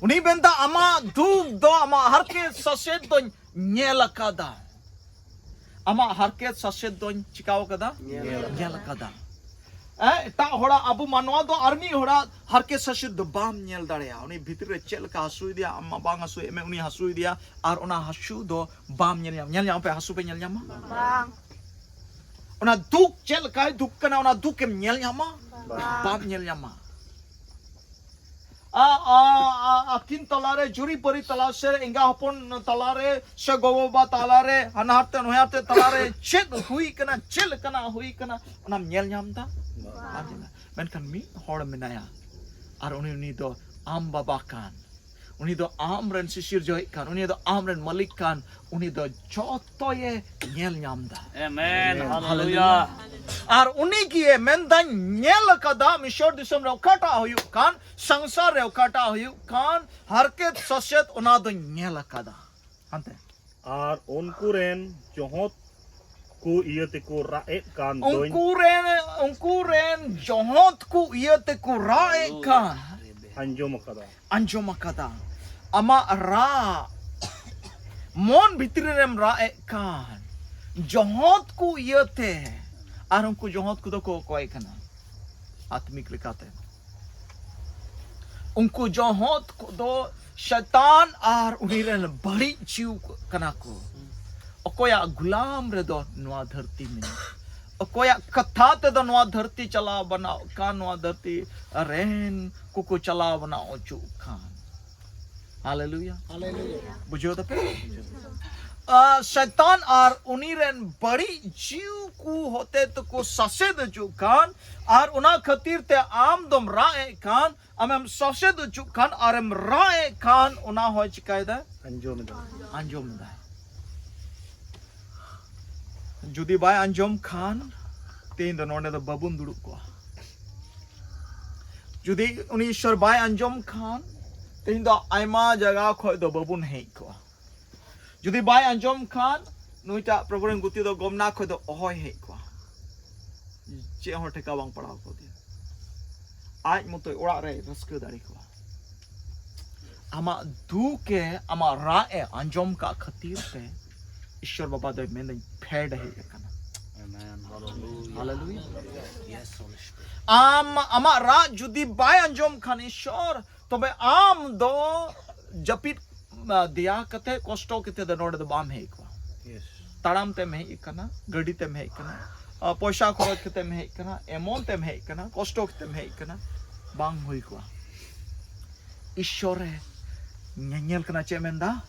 ᱩᱱᱤ ᱢᱮᱱᱫᱟ, ᱟᱢᱟᱜ ᱫᱩᱠ ᱫᱚ, ᱟᱢᱟᱜ ᱦᱟᱨᱠᱮᱛ ᱥᱟᱥᱮᱛ ᱫᱚᱧ ᱧᱮᱞ ᱟᱠᱟᱫᱟ᱾ ᱟᱢᱟᱜ ᱦᱟᱨᱠᱮᱛ ᱥᱟᱥᱮᱛ ᱫᱚᱧ ᱪᱤᱠᱟᱣ ᱟᱠᱟᱫᱟ? ᱧᱮᱞ ᱟᱠᱟᱫᱟ᱾ ᱮᱴᱟᱜ ᱦᱚᱲᱟᱜ, ᱟᱵᱚ ᱢᱟᱱᱣᱟ ᱫᱚ ᱟᱨ ᱢᱤᱫ ᱦᱚᱲᱟᱜ ᱦᱟᱨᱠᱮᱛ ᱥᱟᱥᱮᱛ ᱫᱚ ᱵᱟᱢ ᱧᱮᱞ ᱫᱟᱲᱮᱭᱟᱜᱼᱟ᱾ ᱩᱱᱤ ᱵᱷᱤᱛᱨᱤ ᱨᱮ ᱪᱮᱫ ᱞᱮᱠᱟ ᱦᱟᱹᱥᱩᱭᱮᱫᱮᱭᱟ, ᱟᱢ ᱢᱟ ᱵᱟᱝ ᱦᱟᱹᱥᱩᱭᱮᱫ ᱢᱮ, ᱩᱱᱤ ᱦᱟᱹᱥᱩᱭᱮᱫᱮᱭᱟ, ᱟᱨ ᱚᱱᱟ ᱦᱟᱹᱥᱩ ᱫᱚ ᱵᱟᱢ ᱧᱮᱞ ᱧᱟᱢ᱾ ᱧᱮᱞ ᱧᱟᱢ ᱯᱮ, ᱦᱟᱹᱥᱩ ᱯᱮ ᱧᱮᱞ ᱧᱟᱢᱟ? ᱵᱟᱝ᱾ ᱚᱱᱟ ᱫᱩᱠ ᱪᱮᱫ ᱞᱮᱠᱟᱭ ᱫᱩᱠ ᱠᱟᱱᱟ, ᱚᱱᱟ ᱫᱩᱠ ᱮᱢ ᱧᱮᱞ ᱧᱟᱢᱟ? ᱵᱟᱝ᱾ ᱵᱟᱢ ᱧᱮᱞ ᱧᱟᱢᱟ᱾ ᱟ, ᱟ, ᱟ, ᱟᱹᱠᱤᱱ ᱛᱟᱞᱟᱨᱮ, ᱡᱩᱨᱤᱯᱟᱹᱨᱤ ᱛᱟᱞᱟ ᱥᱮ ᱮᱸᱜᱟ ᱦᱚᱯᱚᱱ ᱛᱟᱞᱟᱨᱮ ᱥᱮ ᱜᱚ ᱵᱟᱵᱟ ᱛᱟᱞᱟᱨᱮ, ᱦᱟᱱᱦᱟᱨ ᱛᱮ ᱱᱚᱭᱦᱟᱨ ᱛᱮ ᱛᱟᱞᱟᱨᱮ ᱪᱮᱫ ᱦᱩᱭ ᱠᱟᱱᱟ, ᱪᱮᱫ ᱞᱮᱠᱟᱱᱟᱜ ᱦᱩᱭ ᱠᱟᱱᱟ, ᱚᱱᱟᱢ ᱧᱮᱞ ᱧᱟᱢ ᱫᱟ? ᱵᱟᱝ᱾ ᱢᱮᱱᱠᱷᱟᱱ ᱢᱤᱫ ᱦᱚᱲ ᱢᱮᱱᱟᱭᱟ, ᱟᱨ ᱩᱱᱤ, ᱩᱱᱤ ᱫᱚ ᱟᱢ ᱵᱟᱵᱟ ᱠᱟᱱ, ᱩᱱᱤ ᱫᱚ ᱟᱢ ᱨᱮᱱ ᱥᱤᱥᱤᱨᱡᱟᱹᱣᱤᱡ ᱠᱟᱱ, ᱩᱱᱤ ᱫᱚ ᱟᱢ ᱨᱮᱱ ᱢᱟᱹᱞᱤᱠ ᱠᱟᱱ, ᱩᱱᱤ ᱫᱚ ᱡᱚᱛᱚᱭᱮ ᱧᱮᱞ ᱧᱟᱢ ᱫᱟ᱾ ᱟᱢᱮᱱ᱾ ᱦᱟᱞᱮᱞᱩᱭᱟ᱾ ᱦᱟᱞᱮᱞᱩᱭᱟ᱾ ᱟᱨ ᱩᱱᱤ ᱜᱮ ᱢᱮᱱᱫᱟᱹᱧ ᱧᱮᱞ ᱟᱠᱟᱫᱟ, ᱢᱤᱥᱚᱨ ᱫᱤᱥᱚᱢ ᱨᱮ ᱚᱠᱟᱴᱟᱜ ᱦᱩᱭᱩᱜ ᱠᱟᱱ, ᱥᱚᱝᱥᱟᱨ ᱨᱮ ᱚᱠᱟᱴᱟᱜ ᱦᱩᱭᱩᱜ ᱠᱟᱱ, ᱦᱟᱨᱠᱮᱛ ᱥᱟᱥᱮᱛ, ᱚᱱᱟ ᱫᱚᱧ ᱧᱮᱞ ᱟᱠᱟᱫᱟ᱾ ᱦᱟᱱᱛᱮ᱾ ᱟᱨ ᱩᱱᱠᱩ ᱨᱮᱱ ᱡᱚᱦᱚᱫ ᱠᱚ ᱤᱭᱟᱹ ᱛᱮᱠᱚ ᱨᱟᱜ ᱮᱫ ᱠᱟᱱ ᱫᱚᱧ ᱩᱱᱠᱩ ᱨᱮᱱ, ᱩᱱᱠᱩ ᱨᱮᱱ ᱡᱚᱦᱚᱫ ᱠᱚ ᱤᱭᱟᱹ ᱛᱮᱠᱚ ᱨᱟᱜ ᱮᱫ ᱠᱟᱱ᱾ ᱟᱸᱡᱚᱢ ᱟᱠᱟᱫᱟ᱾ ᱟᱸᱡᱚᱢ ᱟᱠᱟᱫᱟ᱾ ᱟᱢᱟᱜ ᱨᱟᱜ, ᱢᱚᱱ ᱵᱷᱤᱛᱨᱤ ᱨᱮᱢ ᱨᱟᱜ ᱮᱫ ᱠᱟᱱ, ᱡᱚᱦᱚᱫ ᱠᱚ ᱤᱭᱟᱹᱛᱮ᱾ ᱟᱨ ᱩᱱᱠᱩ ᱡᱚᱦᱚᱫ ᱠᱚᱫᱚ ᱠᱚ ᱚᱠᱚᱭ ᱠᱟᱱᱟ? ᱟᱛᱢᱤᱠ ᱞᱮᱠᱟᱛᱮ ᱩᱱᱠᱩ ᱡᱚᱦᱚᱫ ᱠᱚᱫᱚ ᱥᱮᱛᱟᱱ ᱟᱨ ᱩᱱᱤ ᱨᱮᱱ ᱵᱟᱹᱲᱤᱡ ᱡᱤᱣ ᱠᱟᱱᱟ ᱠᱚ᱾ ᱚᱠᱚᱭᱟᱜ ᱜᱩᱞᱟᱢ ᱨᱮᱫᱚ ᱱᱚᱣᱟ ᱫᱷᱟᱹᱨᱛᱤ ᱢᱮᱱᱟᱜᱼᱟ? ᱚᱠᱚᱭᱟᱜ ᱠᱟᱛᱷᱟ ᱛᱮᱫᱚ ᱱᱚᱣᱟ ᱫᱷᱟᱹᱨᱛᱤ ᱪᱟᱞᱟᱣ ᱵᱟᱱᱟᱣ ᱠᱟᱱ, ᱱᱚᱣᱟ ᱫᱷᱟᱹᱨᱛᱤ ᱨᱮᱱ ᱠᱚᱠᱚ ᱪᱟᱞᱟᱣ ᱵᱟᱱᱟᱣ ᱦᱚᱪᱚᱜ ᱠᱟᱱ? ᱦᱟᱞᱮᱞᱩᱭᱟ᱾ ᱦᱟᱞᱮᱞᱩᱭᱟ᱾ ᱵᱩᱡᱷᱟᱹᱣ ᱫᱟᱯᱮ? ᱟ, ᱥᱮᱛᱟᱱ ᱟᱨ ᱩᱱᱤ ᱨᱮᱱ ᱵᱟᱹᱲᱤᱡ ᱡᱤᱣ ᱩᱱᱠᱩ ᱦᱚᱛᱮ ᱛᱮᱠᱚ ᱥᱟᱥᱮᱛ ᱦᱚᱪᱚᱜ ᱠᱟᱱ, ᱟᱨ ᱚᱱᱟ ᱠᱷᱟᱹᱛᱤᱨ ᱛᱮ ᱟᱢ ᱫᱚᱢ ᱨᱟᱜ ᱮᱫ ᱠᱟᱱ, ᱟᱢᱮᱢ ᱥᱟᱥᱮᱛ ᱦᱚᱪᱚᱜ ᱠᱟᱱ, ᱟᱨᱮᱢ ᱨᱟᱜ ᱮᱫ ᱠᱟᱱ, ᱚᱱᱟ ᱦᱚᱸᱭ ᱪᱤᱠᱟᱭᱮᱫᱟ? ᱟᱸᱡᱚᱢ ᱮᱫᱟ᱾ ᱟᱸᱡᱚᱢ ᱮᱫᱟᱭ᱾ ᱡᱩᱫᱤ ᱵᱟᱭ ᱟᱸᱡᱚᱢ ᱠᱷᱟᱱ, ᱛᱮᱦᱮᱧ ᱫᱚ ᱱᱚᱰᱮ ᱫᱚ ᱵᱟᱵᱚᱱ ᱫᱩᱲᱩᱵ ᱠᱚᱜᱼᱟ᱾ ᱡᱩᱫᱤ ᱩᱱᱤ ᱤᱥᱥᱚᱨ ᱵᱟᱭ ᱟᱸᱡᱚᱢ ᱠᱷᱟᱱ, ᱛᱮᱦᱮᱧ ᱫᱚ ᱟᱭᱢᱟ ᱡᱟᱭᱜᱟ ᱠᱷᱚᱡ ᱫᱚ ᱵᱟᱵᱚᱱ ᱦᱮᱡ ᱠᱚᱜᱼᱟ᱾ ᱡᱩᱫᱤ ᱵᱟᱭ ᱟᱸᱡᱚᱢ ᱠᱷᱟᱱ, ᱱᱩᱭᱴᱟᱜ ᱯᱨᱚᱵᱷᱩ ᱨᱮᱱ ᱜᱩᱛᱤ ᱫᱚ ᱜᱚᱢᱱᱟ ᱠᱷᱚᱡ ᱫᱚ ᱚᱦᱚᱭ ᱦᱮᱡ ᱠᱚᱜᱼᱟ᱾ ᱪᱮᱫ ᱦᱚᱸ ᱴᱷᱮᱠᱟ ᱵᱟᱝ ᱯᱟᱲᱟᱣ ᱠᱚᱜ ᱛᱟᱭᱟ᱾ ᱟᱡ ᱢᱚᱛᱚᱡ ᱚᱲᱟᱜ ᱨᱮ ᱨᱟᱹᱥᱠᱟᱹ ᱫᱟᱲᱮ ᱠᱚᱜᱼᱟ᱾ ᱟᱢᱟᱜ ᱫᱩᱠ ᱮ, ᱟᱢᱟᱜ ᱨᱟᱜ ᱮ ᱟᱸᱡᱚᱢ ᱠᱟᱜ ᱠᱷᱟᱹᱛᱤᱨ ᱛᱮ ᱤᱥᱥᱚᱨ ᱵᱟᱵᱟ ᱫᱚᱭ ᱢᱮᱱᱫᱟᱹᱧ, ᱯᱷᱮᱰ ᱦᱮᱡ ᱟᱠᱟᱱᱟ᱾ Amen. Hallelujah. Hallelujah. Yes, Holy Spirit. ᱟᱢ, ᱟᱢᱟᱜ ᱨᱟᱜ ᱡᱩᱫᱤ ᱵᱟᱭ ᱟᱸᱡᱚᱢ ᱠᱷᱟᱱ ᱤᱥᱥᱚᱨ, ᱛᱚᱵᱮ ᱟᱢ ᱫᱚ ᱡᱟᱹᱯᱤᱫ, ᱟ, ᱫᱮᱭᱟ ᱠᱟᱛᱮ, ᱠᱚᱥᱴᱚ ᱠᱟᱛᱮ ᱫᱚ ᱱᱚᱰᱮ ᱫᱚ ᱵᱟᱢ ᱦᱮᱡ ᱠᱚᱜᱼᱟ᱾ Yes. ᱛᱟᱲᱟᱢ ᱛᱮᱢ ᱦᱮᱡ ᱟᱠᱟᱱᱟ, ᱜᱟᱹᱰᱤ ᱛᱮᱢ ᱦᱮᱡ ᱟᱠᱟᱱᱟ, ᱟ, ᱯᱚᱭᱥᱟ ᱠᱷᱚᱨᱚᱪ ᱠᱟᱛᱮᱢ ᱦᱮᱡ ᱟᱠᱟᱱᱟ, ᱮᱢᱚᱱ ᱛᱮᱢ ᱦᱮᱡ ᱟᱠᱟᱱᱟ, ᱠᱚᱥᱴᱚ ᱠᱟᱛᱮᱢ ᱦᱮᱡ ᱟᱠᱟᱱᱟ, ᱵᱟᱝ ᱦᱩᱭ ᱠᱚᱜᱼᱟ᱾ ᱤᱥᱥᱚᱨᱮ ᱧᱮᱧᱮᱞ ᱠᱟᱱᱟ᱾ ᱪᱮᱫ ᱢᱮᱱᱫᱟ?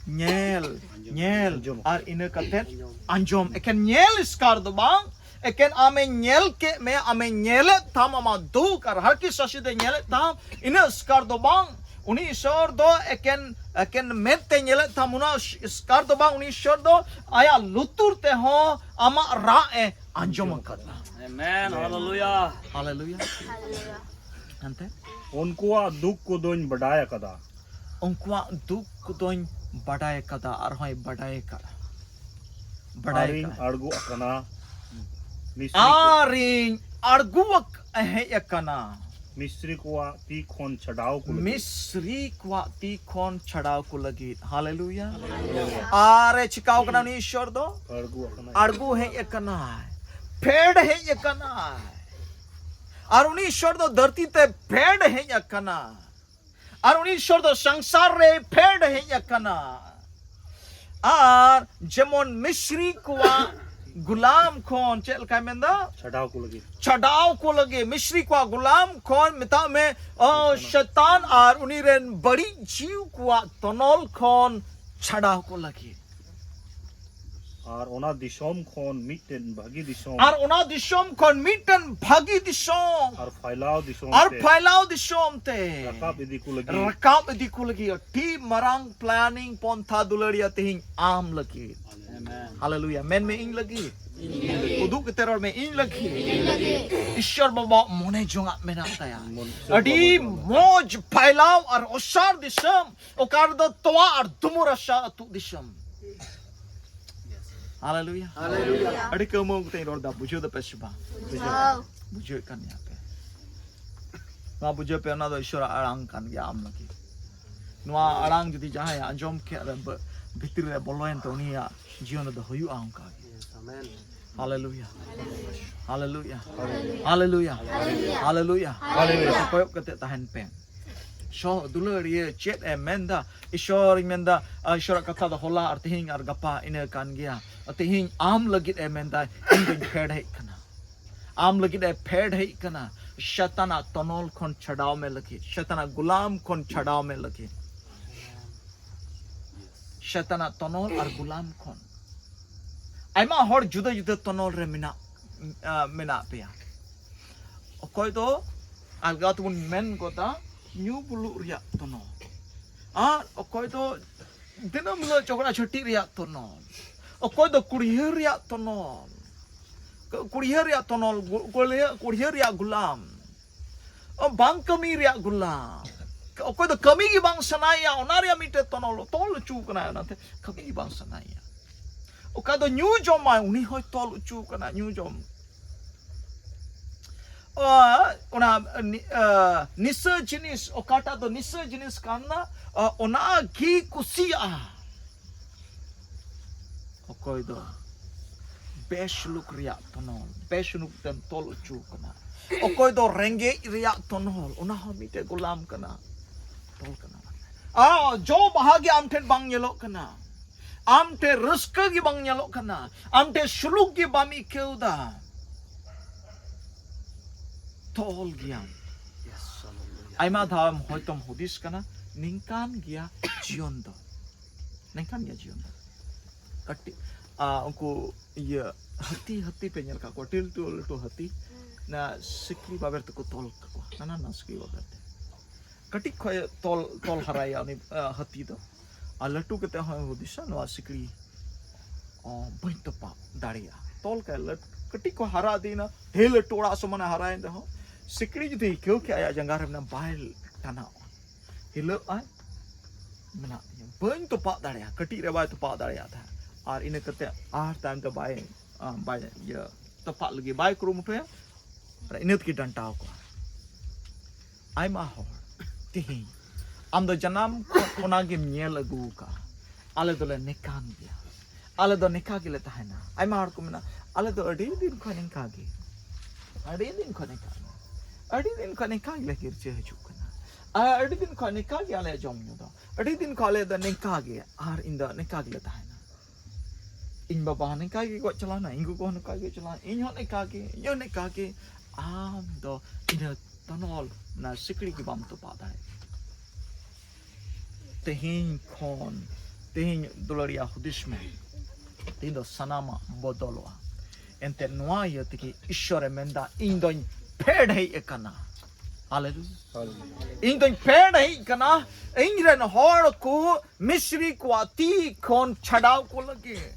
ᱧᱮᱞ, ᱧᱮᱞ, ᱟᱸᱡᱚᱢ᱾ ᱟᱨ ᱤᱱᱟᱹ ᱠᱟᱛᱮ ᱟᱸᱡᱚᱢ᱾ ᱮᱠᱮᱱ ᱧᱮᱞ ᱮᱥᱠᱟᱨ ᱫᱚ ᱵᱟᱝ, ᱮᱠᱮᱱ ᱟᱢᱮ ᱧᱮᱞ ᱠᱮᱫ ᱢᱮ, ᱟᱢᱮ ᱧᱮᱞᱮᱫ ᱛᱟᱢ, ᱟᱢᱟᱜ ᱫᱩᱠ ᱟᱨ ᱦᱟᱨᱠᱮᱛ ᱥᱟᱥᱮᱛ ᱮ ᱧᱮᱞᱮᱫ ᱛᱟᱢ, ᱤᱱᱟᱹ ᱮᱥᱠᱟᱨ ᱫᱚ ᱵᱟᱝ᱾ ᱩᱱᱤ ᱤᱥᱥᱚᱨ ᱫᱚ ᱮᱠᱮᱱ, ᱮᱠᱮᱱ ᱢᱮᱫ ᱛᱮ ᱧᱮᱞᱮᱫ ᱛᱟᱢ, ᱚᱱᱟ ᱮᱥᱠᱟᱨ ᱫᱚ ᱵᱟᱝ᱾ ᱩᱱᱤ ᱤᱥᱥᱚᱨ ᱫᱚ ᱟᱭᱟᱜ ᱞᱩᱛᱩᱨ ᱛᱮᱦᱚᱸ ᱟᱢᱟᱜ ᱨᱟᱜ ᱮ ᱟᱸᱡᱚᱢ ᱟᱠᱟᱫᱟ᱾ Amen. Hallelujah. ᱦᱟᱞᱮᱞᱩᱭᱟ᱾ ᱦᱟᱞᱮᱞᱩᱭᱟ᱾ ᱮᱱᱛᱮ? ᱩᱱᱠᱩᱣᱟᱜ ᱫᱩᱠ ᱠᱚᱫᱚᱧ ᱵᱟᱰᱟᱭ ᱟᱠᱟᱫᱟ᱾ ᱩᱱᱠᱩᱣᱟᱜ ᱫᱩᱠ ᱠᱚᱫᱚᱧ ᱵᱟᱰᱟᱭ ᱟᱠᱟᱫᱟ, ᱟᱨᱦᱚᱸᱭ ᱵᱟᱰᱟᱭ ᱟᱠᱟᱫᱟ᱾ ᱵᱟᱰᱟᱭ ᱟᱨᱤᱧ ᱟᱠᱟᱫᱟ᱾ ᱟᱬᱜᱚ ᱟᱠᱟᱱᱟ ᱢᱤᱥᱨᱤ ᱠᱚ᱾ ᱟᱨᱤᱧ ᱟᱬᱜᱚ ᱟᱠ-, ᱦᱮᱡ ᱟᱠᱟᱱᱟ᱾ ᱢᱤᱥᱨᱤ ᱠᱚᱣᱟᱜ ᱛᱤ ᱠᱷᱚᱱ ᱪᱷᱟᱰᱟᱣ ᱠᱚ ᱞᱟᱹᱜᱤᱫ᱾ ᱢᱤᱥᱨᱤ ᱠᱚᱣᱟᱜ ᱛᱤ ᱠᱷᱚᱱ ᱪᱷᱟᱰᱟᱣ ᱠᱚ ᱞᱟᱹᱜᱤᱫ᱾ ᱦᱟᱞᱮᱞᱩᱭᱟ᱾ ᱟᱨ ᱮ ᱪᱤᱠᱟᱣ ᱠᱟᱱᱟ ᱩᱱᱤ ᱤᱥᱥᱚᱨ ᱫᱚ? ᱟᱬᱜᱚ ᱟᱠᱟᱱᱟ᱾ ᱟᱬᱜᱚ ᱦᱮᱡ ᱟᱠᱟᱱᱟᱭ᱾ ᱯᱷᱮᱰ ᱦᱮᱡ ᱟᱠᱟᱱᱟᱭ᱾ ᱟᱨ ᱩᱱᱤ ᱤᱥᱥᱚᱨ ᱫᱚ ᱫᱷᱟᱹᱨᱛᱤ ᱛᱮ ᱯᱷᱮᱰ ᱦᱮᱡ ᱟᱠᱟᱱᱟ᱾ ᱟᱨ ᱩᱱᱤ ᱤᱥᱥᱚᱨ ᱫᱚ ᱥᱚᱝᱥᱟᱨ ᱨᱮ ᱯᱷᱮᱰ ᱦᱮᱡ ᱟᱠᱟᱱᱟ᱾ ᱟᱨ ᱡᱮᱢᱚᱱ ᱢᱤᱥᱨᱤ ᱠᱚᱣᱟᱜ ᱜᱩᱞᱟᱢ ᱠᱷᱚᱱ, ᱪᱮᱫ ᱞᱮᱠᱟᱭ ᱢᱮᱱᱫᱟ? ᱪᱷᱟᱰᱟᱣ ᱠᱚ ᱞᱟᱹᱜᱤᱫ᱾ ᱪᱷᱟᱰᱟᱣ ᱠᱚ ᱞᱟᱹᱜᱤᱫ, ᱢᱤᱥᱨᱤ ᱠᱚᱣᱟᱜ ᱜᱩᱞᱟᱢ ᱠᱷᱚᱱ, ᱢᱮᱛᱟᱜ ᱢᱮ, ᱚ, ᱥᱚᱭᱛᱟᱱ ᱟᱨ ᱩᱱᱤ ᱨᱮᱱ ᱵᱟᱹᱲᱤᱡ ᱡᱤᱣᱤ ᱠᱚᱣᱟᱜ ᱛᱚᱱᱚᱞ ᱠᱷᱚᱱ ᱪᱷᱟᱰᱟᱣ ᱠᱚ ᱞᱟᱹᱜᱤᱫ᱾ ᱟᱨ ᱚᱱᱟ ᱫᱤᱥᱚᱢ ᱠᱷᱚᱱ ᱢᱤᱫᱴᱮᱱ ᱵᱷᱟᱹᱜᱤ ᱫᱤᱥᱚᱢ ᱟᱨ ᱚᱱᱟ ᱫᱤᱥᱚᱢ ᱠᱷᱚᱱ ᱢᱤᱫᱴᱮᱱ ᱵᱷᱟᱹᱜᱤ ᱫᱤᱥᱚᱢ ᱟᱨ ᱯᱷᱟᱭᱞᱟᱣ ᱫᱤᱥᱚᱢ ᱟᱨ ᱛᱮ ᱯᱷᱟᱭᱞᱟᱣ ᱫᱤᱥᱚᱢ ᱛᱮ ᱨᱟᱠᱟᱵ ᱤᱫᱤ ᱠᱚ ᱞᱟᱹᱜᱤᱫ ᱨᱟᱠᱟᱵ ᱤᱫᱤ ᱠᱚ ᱞᱟᱹᱜᱤᱫ ᱟᱹᱰᱤ ᱢᱟᱨᱟᱝ planning ᱯᱚᱱᱛᱷᱟ ᱫᱩᱞᱟᱹᱲᱤᱭᱟ ᱛᱮᱦᱮᱧ ᱟᱢ ᱞᱟᱹᱜᱤᱫ᱾ ᱦᱟᱞᱮᱞᱩᱭᱟ᱾ ᱢᱮᱱ ᱢᱮ, "ᱤᱧ ᱞᱟᱹᱜᱤᱫ।" ᱩᱫᱩᱜ ᱠᱟᱛᱮ ᱨᱚᱲ ᱢᱮ, "ᱤᱧ ᱞᱟᱹᱜᱤᱫ।" ᱤᱥᱚᱨ ᱵᱟᱵᱟ ᱢᱚᱱᱮ ᱡᱚᱝᱟᱜ ᱢᱮᱱᱟᱜ ᱛᱟᱭᱟ᱾ ᱢᱚᱱ-, ᱤᱥᱚᱨ ᱟᱹᱰᱤ ᱵᱟᱵᱟ ᱢᱚᱡᱽ ᱯᱷᱟᱭᱞᱟᱣ ᱟᱨ ᱚᱥᱟᱨ ᱫᱤᱥᱚᱢ, ᱚᱠᱟ ᱨᱮᱫᱚ ᱛᱚᱣᱟ ᱟᱨ ᱫᱩᱢᱩᱨ ᱟᱥᱟ ᱟᱹᱛᱩᱜ ᱫᱤᱥᱚᱢ᱾ ᱦᱟᱞᱮᱞᱩᱭᱟ᱾ ᱦᱟᱞᱮᱞᱩᱭᱟ᱾ ᱟᱹᱰᱤ ᱠᱟᱹᱣᱢᱟᱹᱣ ᱠᱟᱛᱮᱧ ᱨᱚᱲ ᱫᱟ, ᱵᱩᱡᱷᱟᱹᱣ ᱫᱟᱯᱮ ᱥᱮ ᱵᱟᱝ? ᱵᱩᱡᱷᱟᱹᱣ᱾ ᱵᱩᱡᱷᱟᱹᱣᱮᱫ ᱠᱟᱱ ᱜᱮᱭᱟ ᱯᱮ᱾ ᱱᱚᱣᱟ ᱵᱩᱡᱷᱟᱹᱣ ᱯᱮ, ᱚᱱᱟ ᱫᱚ ᱤᱥᱚᱨᱟᱜ ᱟᱲᱟᱝ ᱠᱟᱱ ᱜᱮᱭᱟ ᱟᱢ ᱞᱟᱹᱜᱤᱫ᱾ ᱱᱚᱣᱟ ᱟᱲᱟᱝ ᱡᱩᱫᱤ ᱡᱟᱦᱟᱸᱭ ᱟᱸᱡᱚᱢ ᱠᱮᱫ ᱨᱮ ᱵᱟᱹ-, ᱵᱷᱤᱛᱨᱤ ᱨᱮ ᱵᱚᱞᱚᱭᱮᱱ ᱛᱮ ᱩᱱᱤᱭᱟᱜ ᱡᱤᱭᱚᱱ ᱨᱮᱫᱚ ᱦᱩᱭᱩᱜᱼᱟ ᱚᱱᱠᱟ ᱜᱮ᱾ ᱦᱟᱞᱮᱞᱩᱭᱟ᱾ ᱦᱟᱞᱮᱞᱩᱭᱟ᱾ ᱦᱟᱞᱮᱞᱩᱭᱟ᱾ ᱦᱟᱞᱮᱞᱩᱭᱟ᱾ ᱦᱟᱞᱮᱞᱩᱭᱟ᱾ ᱠᱚᱭᱚᱜ ᱠᱟᱛᱮ ᱛᱟᱦᱮᱱ ᱯᱮ᱾ ᱥᱚ ᱫᱩᱞᱟᱹᱲᱤᱭᱟᱹ ᱪᱮᱫ ᱮ ᱢᱮᱱᱫᱟ? ᱤᱥᱚᱨᱤᱧ ᱢᱮᱱᱫᱟ, ᱟ, ᱤᱥᱚᱨᱟᱜ ᱠᱟᱛᱷᱟ ᱫᱚ ᱦᱚᱞᱟ ᱟᱨ ᱛᱮᱦᱮᱧ ᱟᱨ ᱜᱟᱯᱟ ᱤᱱᱟᱹ ᱠᱟᱱ ᱜᱮᱭᱟ᱾ ᱛᱮᱦᱮᱧ ᱟᱢ ᱞᱟᱹᱜᱤᱫ ᱮ ᱢᱮᱱᱫᱟ, ᱤᱧ ᱫᱚᱧ ᱯᱷᱮᱰ ᱦᱮᱡ ᱠᱟᱱᱟ᱾ ᱟᱢ ᱞᱟᱹᱜᱤᱫ ᱮ ᱯᱷᱮᱰ ᱦᱮᱡ ᱠᱟᱱᱟ᱾ ᱥᱮᱛᱟᱱᱟᱜ ᱛᱚᱱᱚᱞ ᱠᱷᱚᱱ ᱪᱷᱟᱰᱟᱣ ᱢᱮ ᱞᱟᱹᱜᱤᱫ, ᱥᱮᱛᱟᱱᱟᱜ ᱜᱩᱞᱟᱢ ᱠᱷᱚᱱ ᱪᱷᱟᱰᱟᱣ ᱢᱮ ᱞᱟᱹᱜᱤᱫ᱾ ᱥᱮᱛᱟᱱᱟᱜ ᱛᱚᱱᱚᱞ ᱟᱨ ᱜᱩᱞᱟᱢ ᱠᱷᱚᱱ᱾ ᱟᱭᱢᱟ ᱦᱚᱲ ᱡᱩᱫᱟᱹ ᱡᱩᱫᱟᱹ ᱛᱚᱱᱚᱞ ᱨᱮ ᱢᱮᱱᱟᱜ, ᱟ, ᱢᱮᱱᱟᱜ ᱯᱮᱭᱟ᱾ ᱚᱠᱚᱭ ᱫᱚ ᱟᱞᱜᱟ ᱛᱮᱵᱚᱱ ᱢᱮᱱ ᱜᱚᱫᱟ ᱧᱩ ᱵᱩᱞᱩᱜ ᱨᱮᱭᱟᱜ ᱛᱚᱱᱚᱞ, ᱟᱨ ᱚᱠᱚᱭ ᱫᱚ ᱫᱤᱱᱟᱹᱢ ᱦᱤᱞᱳᱜ ᱪᱚᱠᱲᱟ ᱪᱷᱟᱹᱴᱤ ᱨᱮᱭᱟᱜ ᱛᱚᱱᱚᱞ, ᱚᱠᱚᱭ ᱫᱚ ᱠᱩᱲᱭᱟᱹ ᱨᱮᱭᱟᱜ ᱛᱚᱱᱚᱞ, ᱠᱩᱲᱭᱟᱹ ᱨᱮᱭᱟᱜ ᱛᱚᱱᱚᱞ, ᱠᱩᱲᱭᱟᱹ, ᱠᱩᱲᱭᱟᱹ ᱨᱮᱭᱟᱜ ᱜᱩᱞᱟᱢ, ᱵᱟᱝ ᱠᱟᱹᱢᱤ ᱨᱮᱭᱟᱜ ᱜᱩᱞᱟᱢ, ᱚᱠᱚᱭ ᱫᱚ ᱠᱟᱹᱢᱤ ᱜᱮ ᱵᱟᱝ ᱥᱟᱱᱟᱭᱮᱭᱟ, ᱚᱱᱟ ᱨᱮᱭᱟᱜ ᱢᱤᱫᱴᱮᱱ ᱛᱚᱱᱚᱞ ᱛᱚᱞ ᱦᱚᱪᱚ ᱠᱟᱱᱟᱭ, ᱚᱱᱟᱛᱮ ᱠᱟᱹᱢᱤ ᱜᱮ ᱵᱟᱝ ᱥᱟᱱᱟᱭᱮᱭᱟ᱾ ᱚᱠᱟ ᱫᱚ ᱧᱩ ᱡᱚᱢᱟᱭ, ᱩᱱᱤ ᱦᱚᱸᱭ ᱛᱚᱞ ᱦᱚᱪᱚ ᱠᱟᱱᱟ ᱧᱩ ᱡᱚᱢ᱾ ᱟ, ᱚᱱᱟ ᱱᱤ-, ᱟ, ᱱᱤᱥᱟᱹ ᱡᱤᱱᱤᱥ, ᱚᱠᱟᱴᱟᱜ ᱫᱚ ᱱᱤᱥᱟᱹ ᱡᱤᱱᱤᱥ ᱠᱟᱱᱟ, ᱟ, ᱚᱱᱟ ᱜᱮ ᱠᱩᱥᱤᱭᱟᱜᱼᱟ᱾ ᱚᱠᱚᱭ ᱫᱚ ᱵᱮᱥᱞᱩᱠ ᱨᱮᱭᱟᱜ ᱛᱚᱱᱚᱞ, ᱵᱮᱥᱞᱩᱠ ᱛᱮᱢ ᱛᱚᱞ ᱦᱚᱪᱚ ᱠᱟᱱᱟ᱾ ᱚᱠᱚᱭ ᱫᱚ ᱨᱮᱸᱜᱮᱡ ᱨᱮᱭᱟᱜ ᱛᱚᱱᱚᱞ, ᱚᱱᱟ ᱦᱚᱸ ᱢᱤᱫᱴᱮᱡ ᱜᱩᱞᱟᱢ ᱠᱟᱱᱟ, ᱛᱚᱞ ᱠᱟᱱᱟ᱾ ᱟ, ᱡᱚ ᱵᱟᱦᱟ ᱜᱮ ᱟᱢ ᱴᱷᱮᱱ ᱵᱟᱝ ᱧᱮᱞᱚᱜ ᱠᱟᱱᱟ, ᱟᱢ ᱴᱷᱮᱱ ᱨᱟᱹᱥᱠᱟᱹ ᱜᱮ ᱵᱟᱝ ᱧᱮᱞᱚᱜ ᱠᱟᱱᱟ, ᱟᱢ ᱴᱷᱮᱱ ᱥᱩᱞᱩᱠ ᱜᱮ ᱵᱟᱢ ᱟᱹᱭᱠᱟᱹᱣ ᱫᱟ, ᱛᱚᱞ ᱜᱮᱭᱟᱢ᱾ ᱟᱭᱢᱟ ᱫᱷᱟᱣ ᱦᱚᱭᱛᱚᱢ ᱦᱩᱫᱤᱥ ᱠᱟᱱᱟ, ᱱᱤᱝᱠᱟᱱ ᱜᱮᱭᱟ ᱡᱤᱭᱚᱱ ᱫᱚ, ᱱᱤᱝᱠᱟᱱ ᱜᱮᱭᱟ ᱡᱤᱭᱚᱱ ᱫᱚ᱾ ᱠᱟᱹᱴᱤᱡ ᱟᱨ ᱩᱱᱠᱩ ᱤᱭᱟᱹ ᱦᱟᱹᱛᱤ, ᱦᱟᱹᱛᱤ ᱯᱮ ᱧᱮᱞ ᱠᱟᱜ ᱠᱚᱣᱟ, ᱴᱤᱞ ᱴᱩ ᱞᱟᱹᱴᱩ ᱦᱟᱹᱛᱤ, ᱚᱱᱟ ᱥᱤᱠᱲᱤ ᱵᱟᱵᱮᱨ ᱛᱮᱠᱚ ᱛᱚᱞ ᱠᱟᱠᱚᱣᱟ, ᱱᱟᱱᱟ ᱱᱟᱱᱟ ᱥᱤᱠᱲᱤ ᱵᱟᱵᱮᱨ ᱛᱮ᱾ ᱠᱟᱹᱴᱤᱡ ᱠᱷᱚᱡ ᱛᱚᱞ, ᱛᱚᱞ ᱦᱟᱨᱟᱭᱟ ᱩᱱᱤ, ᱟ, ᱦᱟᱹᱛᱤ ᱫᱚ᱾ ᱟᱨ ᱞᱟᱹᱴᱩ ᱠᱟᱛᱮ ᱦᱚᱸᱭ ᱦᱩᱫᱤᱥᱟ, ᱱᱚᱣᱟ ᱥᱤᱠᱲᱤ, ᱚ, ᱵᱟᱹᱧ ᱛᱚᱯᱟᱜ ᱫᱟᱲᱮᱭᱟᱜᱼᱟ᱾ ᱛᱚᱞ ᱠᱟᱭ ᱞᱟᱹᱴ-, ᱠᱟᱹᱴᱤᱡ ᱠᱷᱚᱡ ᱦᱟᱨᱟ ᱤᱫᱤᱭᱮᱱᱟ, ᱰᱷᱮᱨ ᱞᱟᱹᱴᱩ ᱚᱲᱟᱜ ᱥᱚᱢᱟᱱᱮ ᱦᱟᱨᱟᱭᱮᱱ ᱨᱮᱦᱚᱸ, ᱥᱤᱠᱲᱤ ᱡᱩᱫᱤ ᱟᱹᱭᱠᱟᱹᱣ ᱠᱮᱜᱼᱟ ᱟᱭᱟᱜ ᱡᱟᱸᱜᱟ ᱨᱮ ᱢᱮᱱᱟᱜᱼᱟ, ᱵᱟᱭ ᱴᱟᱱᱟᱣᱟ, ᱦᱤᱞᱟᱹᱜ ᱟᱭ, ᱢᱮᱱᱟᱜ ᱛᱤᱧᱟ, ᱵᱟᱹᱧ ᱛᱚᱯᱟᱜ ᱫᱟᱲᱮᱭᱟᱜᱼᱟ᱾ ᱠᱟᱹᱴᱤᱡ ᱨᱮ ᱵᱟᱭ ᱛᱚᱯᱟᱜ ᱫᱟᱲᱮᱭᱟᱜ ᱛᱟᱦᱮᱸᱫ᱾ ᱟᱨ ᱤᱱᱟᱹ ᱠᱟᱛᱮ ᱟᱨ ᱛᱟᱭᱚᱢ ᱛᱮ ᱵᱟᱭ, ᱟ, ᱵᱟᱭ, ᱤᱭᱟᱹ, ᱛᱚᱯᱟᱜ ᱞᱟᱹᱜᱤᱫ ᱵᱟᱭ ᱠᱩᱨᱩᱢᱩᱴᱩᱭᱟ᱾ ᱟᱨ ᱤᱱᱟᱹ ᱛᱮᱜᱮ ᱰᱟᱱᱴᱟᱣ ᱠᱚᱣᱟ᱾ ᱟᱭᱢᱟ ᱦᱚᱲ ᱛᱮᱦᱮᱧ ᱟᱢ ᱫᱚ ᱡᱟᱱᱟᱢ ᱠᱷᱚᱱ ᱚᱱᱟ ᱜᱮᱢ ᱧᱮᱞ ᱟᱹᱜᱩ ᱟᱠᱟᱫᱼᱟ, "ᱟᱞᱮ ᱫᱚᱞᱮ ᱱᱮᱠᱟᱱ ᱜᱮᱭᱟ, ᱟᱞᱮ ᱫᱚ ᱱᱮᱠᱟ ᱜᱮᱞᱮ ᱛᱟᱦᱮᱱᱟ", ᱟᱭᱢᱟ ᱦᱚᱲ ᱠᱚ ᱢᱮᱱᱟ, "ᱟᱞᱮ ᱫᱚ ᱟᱹᱰᱤ ᱫᱤᱱ ᱠᱷᱚᱱ ᱱᱮᱝᱠᱟ ᱜᱮ, ᱟᱹᱰᱤ ᱫᱤᱱ ᱠᱷᱚᱱ ᱱᱮᱝᱠᱟ ᱜᱮ, ᱟᱹᱰᱤ ᱫᱤᱱ ᱠᱷᱚᱱ ᱱᱮᱝᱠᱟ ᱜᱮᱞᱮ ᱜᱤᱨᱡᱟᱹ ᱦᱤᱡᱩᱜ ᱠᱟᱱᱟ, ᱟᱨ ᱟᱹᱰᱤ ᱫᱤᱱ ᱠᱷᱚᱱ ᱱᱮᱝᱠᱟ ᱜᱮ ᱟᱞᱮᱭᱟᱜ ᱡᱚᱢ ᱧᱩ ᱫᱚ, ᱟᱹᱰᱤ ᱫᱤᱱ ᱠᱷᱚᱱ ᱟᱞᱮ ᱫᱚ ᱱᱮᱝᱠᱟ ᱜᱮ, ᱟᱨ ᱤᱧ ᱫᱚ ᱱᱮᱝᱠᱟ ᱜᱮᱞᱮ ᱛᱟᱦᱮᱱᱟ, ᱤᱧ ᱵᱟᱵᱟ ᱦᱚᱸ ᱱᱮᱝᱠᱟ ᱜᱮ ᱜᱚᱡ ᱪᱟᱞᱟᱣᱱᱟ, ᱤᱧ ᱜᱚᱜᱚ ᱦᱚᱸ ᱱᱚᱝᱠᱟ ᱜᱮ ᱪᱟᱞᱟᱣ, ᱤᱧ ᱦᱚᱸ ᱱᱮᱝᱠᱟ ᱜᱮ, ᱤᱧ ᱦᱚᱸ ᱱᱮᱝᱠᱟ ᱜᱮ", ᱟᱢ ᱫᱚ ᱤᱱᱟᱹ ᱛᱚᱱᱚᱞ, ᱚᱱᱟ ᱥᱤᱠᱲᱤ ᱜᱮ ᱵᱟᱢ ᱛᱚᱯᱟᱜ ᱫᱟᱲᱮᱭᱟᱜᱼᱟ᱾ ᱛᱮᱦᱮᱧ ᱠᱷᱚᱱ, ᱛᱮᱦᱮᱧ ᱫᱩᱞᱟᱹᱲᱤᱭᱟ ᱦᱩᱫᱤᱥ ᱢᱮ, ᱛᱮᱦᱮᱧ ᱫᱚ ᱥᱟᱱᱟᱢᱟᱜ ᱵᱚᱫᱚᱞᱚᱜᱼᱟ᱾ ᱮᱱᱛᱮ ᱱᱚᱣᱟ ᱤᱭᱟᱹ ᱛᱮᱜᱮ ᱤᱥᱥᱚᱨᱮ ᱢᱮᱱᱫᱟ, "ᱤᱧ ᱫᱚᱧ ᱯᱷᱮᱰ ᱦᱮᱡ ᱟᱠᱟᱱᱟ᱾ ᱦᱟᱞᱮᱞᱩᱭᱟ᱾ ᱤᱧ ᱫᱚᱧ ᱯᱷᱮᱰ ᱦᱮᱡ ᱟᱠᱟᱱᱟ ᱤᱧ ᱨᱮᱱ ᱦᱚᱲ ᱠᱚ ᱢᱤᱥᱨᱤ ᱠᱚᱣᱟᱜ ᱛᱤ ᱠᱷᱚᱱ ᱪᱷᱟᱰᱟᱣ ᱠᱚ ᱞᱟᱹᱜᱤᱫ᱾"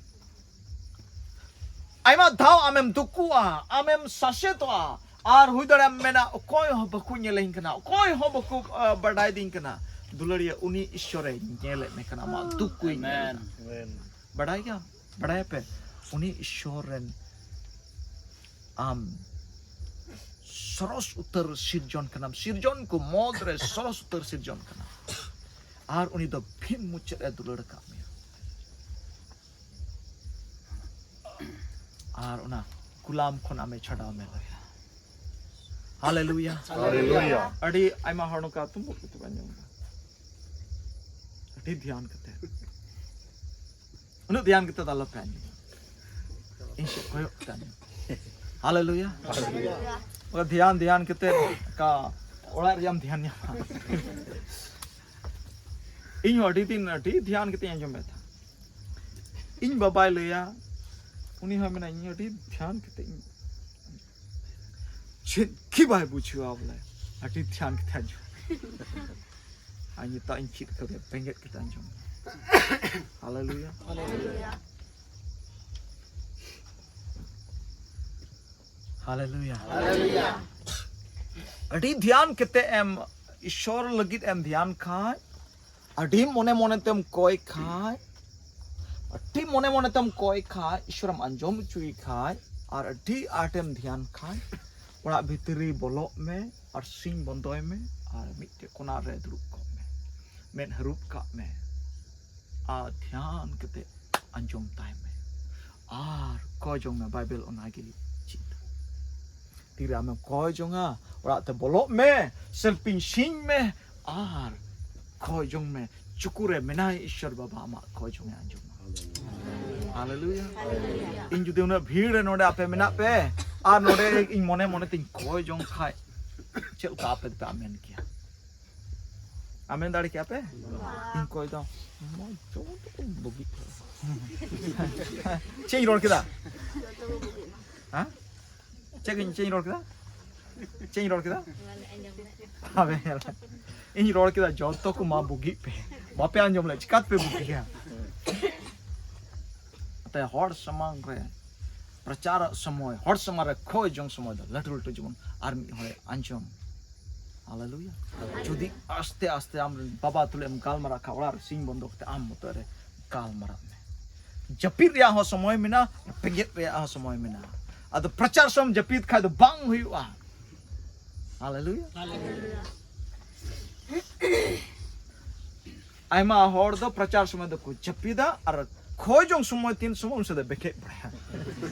ᱟᱭᱢᱟ ᱫᱷᱟᱣ ᱟᱢᱮᱢ ᱫᱩᱠᱩᱜᱼᱟ, ᱟᱢᱮᱢ ᱥᱟᱥᱮᱛᱚᱜᱼᱟ, ᱟᱨ ᱦᱩᱭ ᱫᱟᱲᱮᱭᱟᱜᱼᱟ ᱢᱮᱱᱟ, "ᱚᱠᱚᱭ ᱦᱚᱸ ᱵᱟᱠᱚ ᱧᱮᱞᱤᱧ ᱠᱟᱱᱟ, ᱚᱠᱚᱭ ᱦᱚᱸ ᱵᱟᱠᱚ, ᱟ, ᱵᱟᱰᱟᱭ ᱫᱤᱧ ᱠᱟᱱᱟ᱾" ᱫᱩᱞᱟᱹᱲᱤᱭᱟᱹ, ᱩᱱᱤ ᱤᱥᱥᱚᱨᱮ ᱧᱮᱞᱮᱫ ᱢᱮ ᱠᱟᱱᱟ, ᱟᱢᱟᱜ ᱫᱩᱠ ᱠᱚᱭ ᱧᱮᱞ ᱮᱫᱟ᱾ ᱟᱢᱮᱱ᱾ ᱵᱟᱰᱟᱭ ᱜᱮᱭᱟᱢ, ᱵᱟᱰᱟᱭᱟᱯᱮ, ᱩᱱᱤ ᱤᱥᱥᱚᱨ ᱨᱮᱱ ᱟᱢ ᱥᱚᱨᱚᱥ ᱩᱛᱟᱹᱨ ᱥᱤᱨᱡᱚᱱ ᱠᱟᱱᱟᱢ, ᱥᱤᱨᱡᱚᱱ ᱠᱚ ᱢᱚᱫᱽ ᱨᱮ ᱥᱚᱨᱚᱥ ᱩᱛᱟᱹᱨ ᱥᱤᱨᱡᱚᱱ ᱠᱟᱱᱟᱢ, ᱟᱨ ᱩᱱᱤ ᱫᱚ ᱵᱷᱤᱱ ᱢᱩᱪᱟᱹᱫ ᱮ ᱫᱩᱞᱟᱹᱲ ᱟᱠᱟᱫ ᱢᱮᱭᱟ᱾ ᱟᱨ ᱚᱱᱟ ᱜᱩᱞᱟᱢ ᱠᱷᱚᱱ ᱟᱢᱮ ᱪᱷᱟᱰᱟᱣ ᱢᱮ ᱞᱟᱹᱜᱤᱫ᱾ ᱦᱟᱞᱮᱞᱩᱭᱟ᱾ ᱦᱟᱞᱮᱞᱩᱭᱟ᱾ ᱟᱹᱰᱤ ᱟᱭᱢᱟ ᱦᱚᱲ ᱱᱚᱝᱠᱟ ᱛᱩᱢᱵᱩ ᱠᱚ ᱛᱩᱢᱵᱩ ᱟᱸᱡᱚᱢ ᱮᱫᱟ᱾ ᱟᱹᱰᱤ ᱫᱷᱮᱭᱟᱱ ᱠᱟᱛᱮ᱾ ᱩᱱᱟᱹᱜ ᱫᱷᱮᱭᱟᱱ ᱠᱟᱛᱮ ᱫᱚ ᱟᱞᱚᱯᱮ ᱟᱸᱡᱚᱢᱟ᱾ ᱤᱧ ᱥᱮᱫ ᱠᱚᱭᱚᱜ ᱠᱟᱛᱮ ᱟᱸᱡᱚᱢ᱾ ᱦᱟᱞᱮᱞᱩᱭᱟ᱾ ᱚᱱᱠᱟ ᱫᱷᱮᱭᱟᱱ, ᱫᱷᱮᱭᱟᱱ ᱠᱟᱛᱮ ᱚᱱᱠᱟ ᱚᱲᱟᱜ ᱨᱮᱭᱟᱜ ᱮᱢ ᱫᱷᱮᱭᱟᱱ ᱧᱟᱢᱟ᱾ ᱤᱧ ᱦᱚᱸ ᱟᱹᱰᱤ ᱫᱤᱱ ᱟᱹᱰᱤ ᱫᱷᱮᱭᱟᱱ ᱠᱟᱛᱮᱧ ᱟᱸᱡᱚᱢᱮᱫ ᱛᱟᱦᱮᱸᱫ᱾ ᱤᱧ ᱵᱟᱵᱟᱭ ᱞᱟᱹᱭᱟ, ᱩᱱᱤ ᱦᱚᱸ ᱢᱮᱱᱟ, ᱤᱧ ᱟᱹᱰᱤ ᱫᱷᱮᱭᱟᱱ ᱠᱟᱛᱮ ᱤᱧ, ᱪᱮᱫ ᱜᱮ ᱵᱟᱭ ᱵᱩᱡᱷᱟᱹᱣᱟ ᱵᱚᱞᱮ, ᱟᱹᱰᱤ ᱫᱷᱮᱭᱟᱱ ᱠᱟᱛᱮ ᱟᱸᱡᱚᱢ᱾ ᱟᱨ ᱱᱤᱛᱚᱜ ᱤᱧ ᱪᱮᱫ ᱠᱟᱫᱮᱭᱟ, ᱵᱮᱸᱜᱮᱫ ᱠᱟᱛᱮ ᱟᱸᱡᱚᱢ᱾ ᱦᱟᱞᱮᱞᱩᱭᱟ᱾ ᱦᱟᱞᱮᱞᱩᱭᱟ᱾ ᱟᱹᱰᱤ ᱫᱷᱮᱭᱟᱱ ᱠᱟᱛᱮ ᱮᱢ, ᱤᱥᱚᱨ ᱞᱟᱹᱜᱤᱫ ᱮᱢ ᱫᱷᱮᱭᱟᱱ ᱠᱷᱟᱡ, ᱟᱹᱰᱤ ᱢᱚᱱᱮ ᱢᱚᱱᱮ ᱛᱮᱢ ᱠᱚᱭ ᱠᱷᱟᱡ, ᱟᱹᱰᱤ ᱢᱚᱱᱮ ᱢᱚᱱᱮ ᱛᱮᱢ ᱠᱚᱭ ᱠᱷᱟᱡ, ᱤᱥᱚᱨᱮᱢ ᱟᱸᱡᱚᱢ ᱦᱚᱪᱚᱭᱮ ᱠᱷᱟᱡ, ᱟᱨ ᱟᱹᱰᱤ ᱟᱸᱴᱮᱢ ᱫᱷᱮᱭᱟᱱ ᱠᱷᱟᱡ, ᱚᱲᱟᱜ ᱵᱷᱤᱛᱨᱤ ᱵᱚᱞᱚᱜ ᱢᱮ ᱟᱨ ᱥᱤᱧ ᱵᱚᱱᱫᱚᱭ ᱢᱮ ᱟᱨ ᱢᱤᱫᱴᱮᱡ ᱠᱚᱱᱟ ᱨᱮ ᱫᱩᱲᱩᱵ ᱠᱚᱜ ᱢᱮ, ᱢᱮᱫ ᱦᱟᱹᱨᱩᱵ ᱠᱟᱜ ᱢᱮ ᱟᱨ ᱫᱷᱮᱭᱟᱱ ᱠᱟᱛᱮ ᱟᱸᱡᱚᱢ ᱛᱟᱭ ᱢᱮ ᱟᱨ ᱠᱚᱭ ᱡᱚᱝ ᱢᱮ᱾ ᱵᱟᱭᱵᱮᱞ ᱚᱱᱟᱜᱮ ᱪᱮᱫ ᱫᱟ᱾ ᱛᱤᱨᱮ ᱟᱢᱮᱢ ᱠᱚᱭ ᱡᱚᱝᱟ, ᱚᱲᱟᱜ ᱛᱮ ᱵᱚᱞᱚᱜ ᱢᱮ, ᱥᱮᱞᱯᱤᱧ ᱥᱤᱧ ᱢᱮ ᱟᱨ ᱠᱚᱭ ᱡᱚᱝ ᱢᱮ᱾ ᱪᱩᱠᱩ ᱨᱮ ᱢᱮᱱᱟᱭ ᱤᱥᱥᱚᱨ ᱵᱟᱵᱟ, ᱟᱢᱟᱜ ᱠᱚᱭ ᱡᱚᱝ ᱮ ᱟᱸᱡᱚᱢᱟ᱾ ᱦᱟᱞᱮᱞᱩᱭᱟ᱾ ᱤᱧ ᱡᱩᱫᱤ ᱩᱱᱟᱹᱜ ᱵᱷᱤᱲ ᱨᱮ ᱱᱚᱰᱮ ᱟᱯᱮ ᱢᱮᱱᱟᱜ ᱯᱮ ᱟᱨ ᱱᱚᱰᱮ ᱤᱧ ᱢᱚᱱᱮ ᱢᱚᱱᱮ ᱛᱤᱧ ᱠᱚᱭ ᱡᱚᱝ ᱠᱷᱟᱡ, ᱪᱮᱫ ᱞᱮᱠᱟ ᱟᱯᱮ ᱫᱚᱯᱮ ᱟᱢᱮᱱ ᱠᱮᱭᱟ? ᱟᱢᱮᱱ ᱫᱟᱲᱮ ᱠᱮᱭᱟ ᱯᱮ? ᱤᱧ ᱠᱚᱭ ᱫᱟ, ᱢᱟ ᱡᱚᱛᱚ ᱠᱚ ᱵᱩᱜᱤᱜ ᱠᱟᱱᱟ᱾ ᱪᱮᱫ ᱤᱧ ᱨᱚᱲ ᱠᱮᱫᱟ? ᱦᱮᱸ? ᱪᱮᱫ ᱤᱧ, ᱪᱮᱫ ᱤᱧ ᱨᱚᱲ ᱠᱮᱫᱟ? ᱪᱮᱫ ᱤᱧ ᱨᱚᱲ ᱠᱮᱫᱟ? ᱟᱵᱮ ᱧᱮᱞ ᱢᱮ᱾ ᱤᱧ ᱨᱚᱲ ᱠᱮᱫᱟ, ᱡᱚᱛᱚ ᱠᱚ ᱢᱟ ᱵᱩᱜᱤᱜ ᱯᱮ᱾ ᱵᱟᱯᱮ ᱟᱸᱡᱚᱢ ᱞᱮᱫ, ᱪᱤᱠᱟᱛᱮᱯᱮ ᱵᱩᱜᱤᱭᱟ? ᱛᱮ ᱦᱚᱲ ᱥᱟᱢᱟᱝ ᱨᱮ ᱯᱨᱚᱪᱟᱨᱚᱜ ᱥᱚᱢᱚᱭ, ᱦᱚᱲ ᱥᱟᱢᱟᱝ ᱨᱮ ᱠᱚᱭ ᱡᱚᱝ ᱥᱚᱢᱚᱭ ᱫᱚ ᱞᱟᱹᱴᱩ ᱞᱟᱹᱴᱩ ᱡᱮᱢᱚᱱ ᱟᱨ ᱢᱤᱫ ᱦᱚᱲᱮ ᱟᱸᱡᱚᱢ᱾ ᱦᱟᱞᱮᱞᱩᱭᱟ᱾ ᱡᱩᱫᱤ ᱟᱥᱛᱮ ᱟᱥᱛᱮ ᱟᱢ ᱨᱮᱱ ᱵᱟᱵᱟ ᱛᱩᱞᱩᱡ ᱮᱢ ᱜᱟᱞᱢᱟᱨᱟᱜ ᱠᱷᱟᱱ, ᱚᱲᱟᱜ ᱨᱮ ᱥᱤᱧ ᱵᱚᱱᱫᱚ ᱠᱟᱛᱮ ᱟᱢ ᱢᱚᱛᱚ ᱨᱮ ᱜᱟᱞᱢᱟᱨᱟᱜ ᱢᱮ᱾ ᱡᱟᱹᱯᱤᱫ ᱨᱮᱭᱟᱜ ᱦᱚᱸ ᱥᱚᱢᱚᱭ ᱢᱮᱱᱟᱜᱼᱟ, ᱵᱮᱸᱜᱮᱫ ᱨᱮᱭᱟᱜ ᱦᱚᱸ ᱥᱚᱢᱚᱭ ᱢᱮᱱᱟᱜᱼᱟ᱾ ᱟᱫᱚ ᱯᱨᱚᱪᱟᱨ ᱥᱚᱢᱚᱭ ᱡᱟᱹᱯᱤᱫ ᱠᱷᱟᱡ ᱫᱚ ᱵᱟᱝ ᱦᱩᱭᱩᱜᱼᱟ᱾ ᱦᱟᱞᱮᱞᱩᱭᱟ᱾ ᱟᱭᱢᱟ ᱦᱚᱲ ᱫᱚ ᱯᱨᱚᱪᱟᱨ ᱥᱚᱢᱚᱭ ᱫᱚᱠᱚ ᱡᱟᱹᱯᱤᱫᱟ ᱟᱨ ᱠᱷᱚᱭ ᱡᱚᱝ ᱥᱚᱢᱚᱭ ᱛᱤᱱ ᱥᱚᱢᱚᱭ ᱩᱱ ᱥᱚᱢᱚᱭ ᱫᱚ ᱵᱮᱸᱜᱮᱫ ᱵᱟᱲᱟᱭᱟ᱾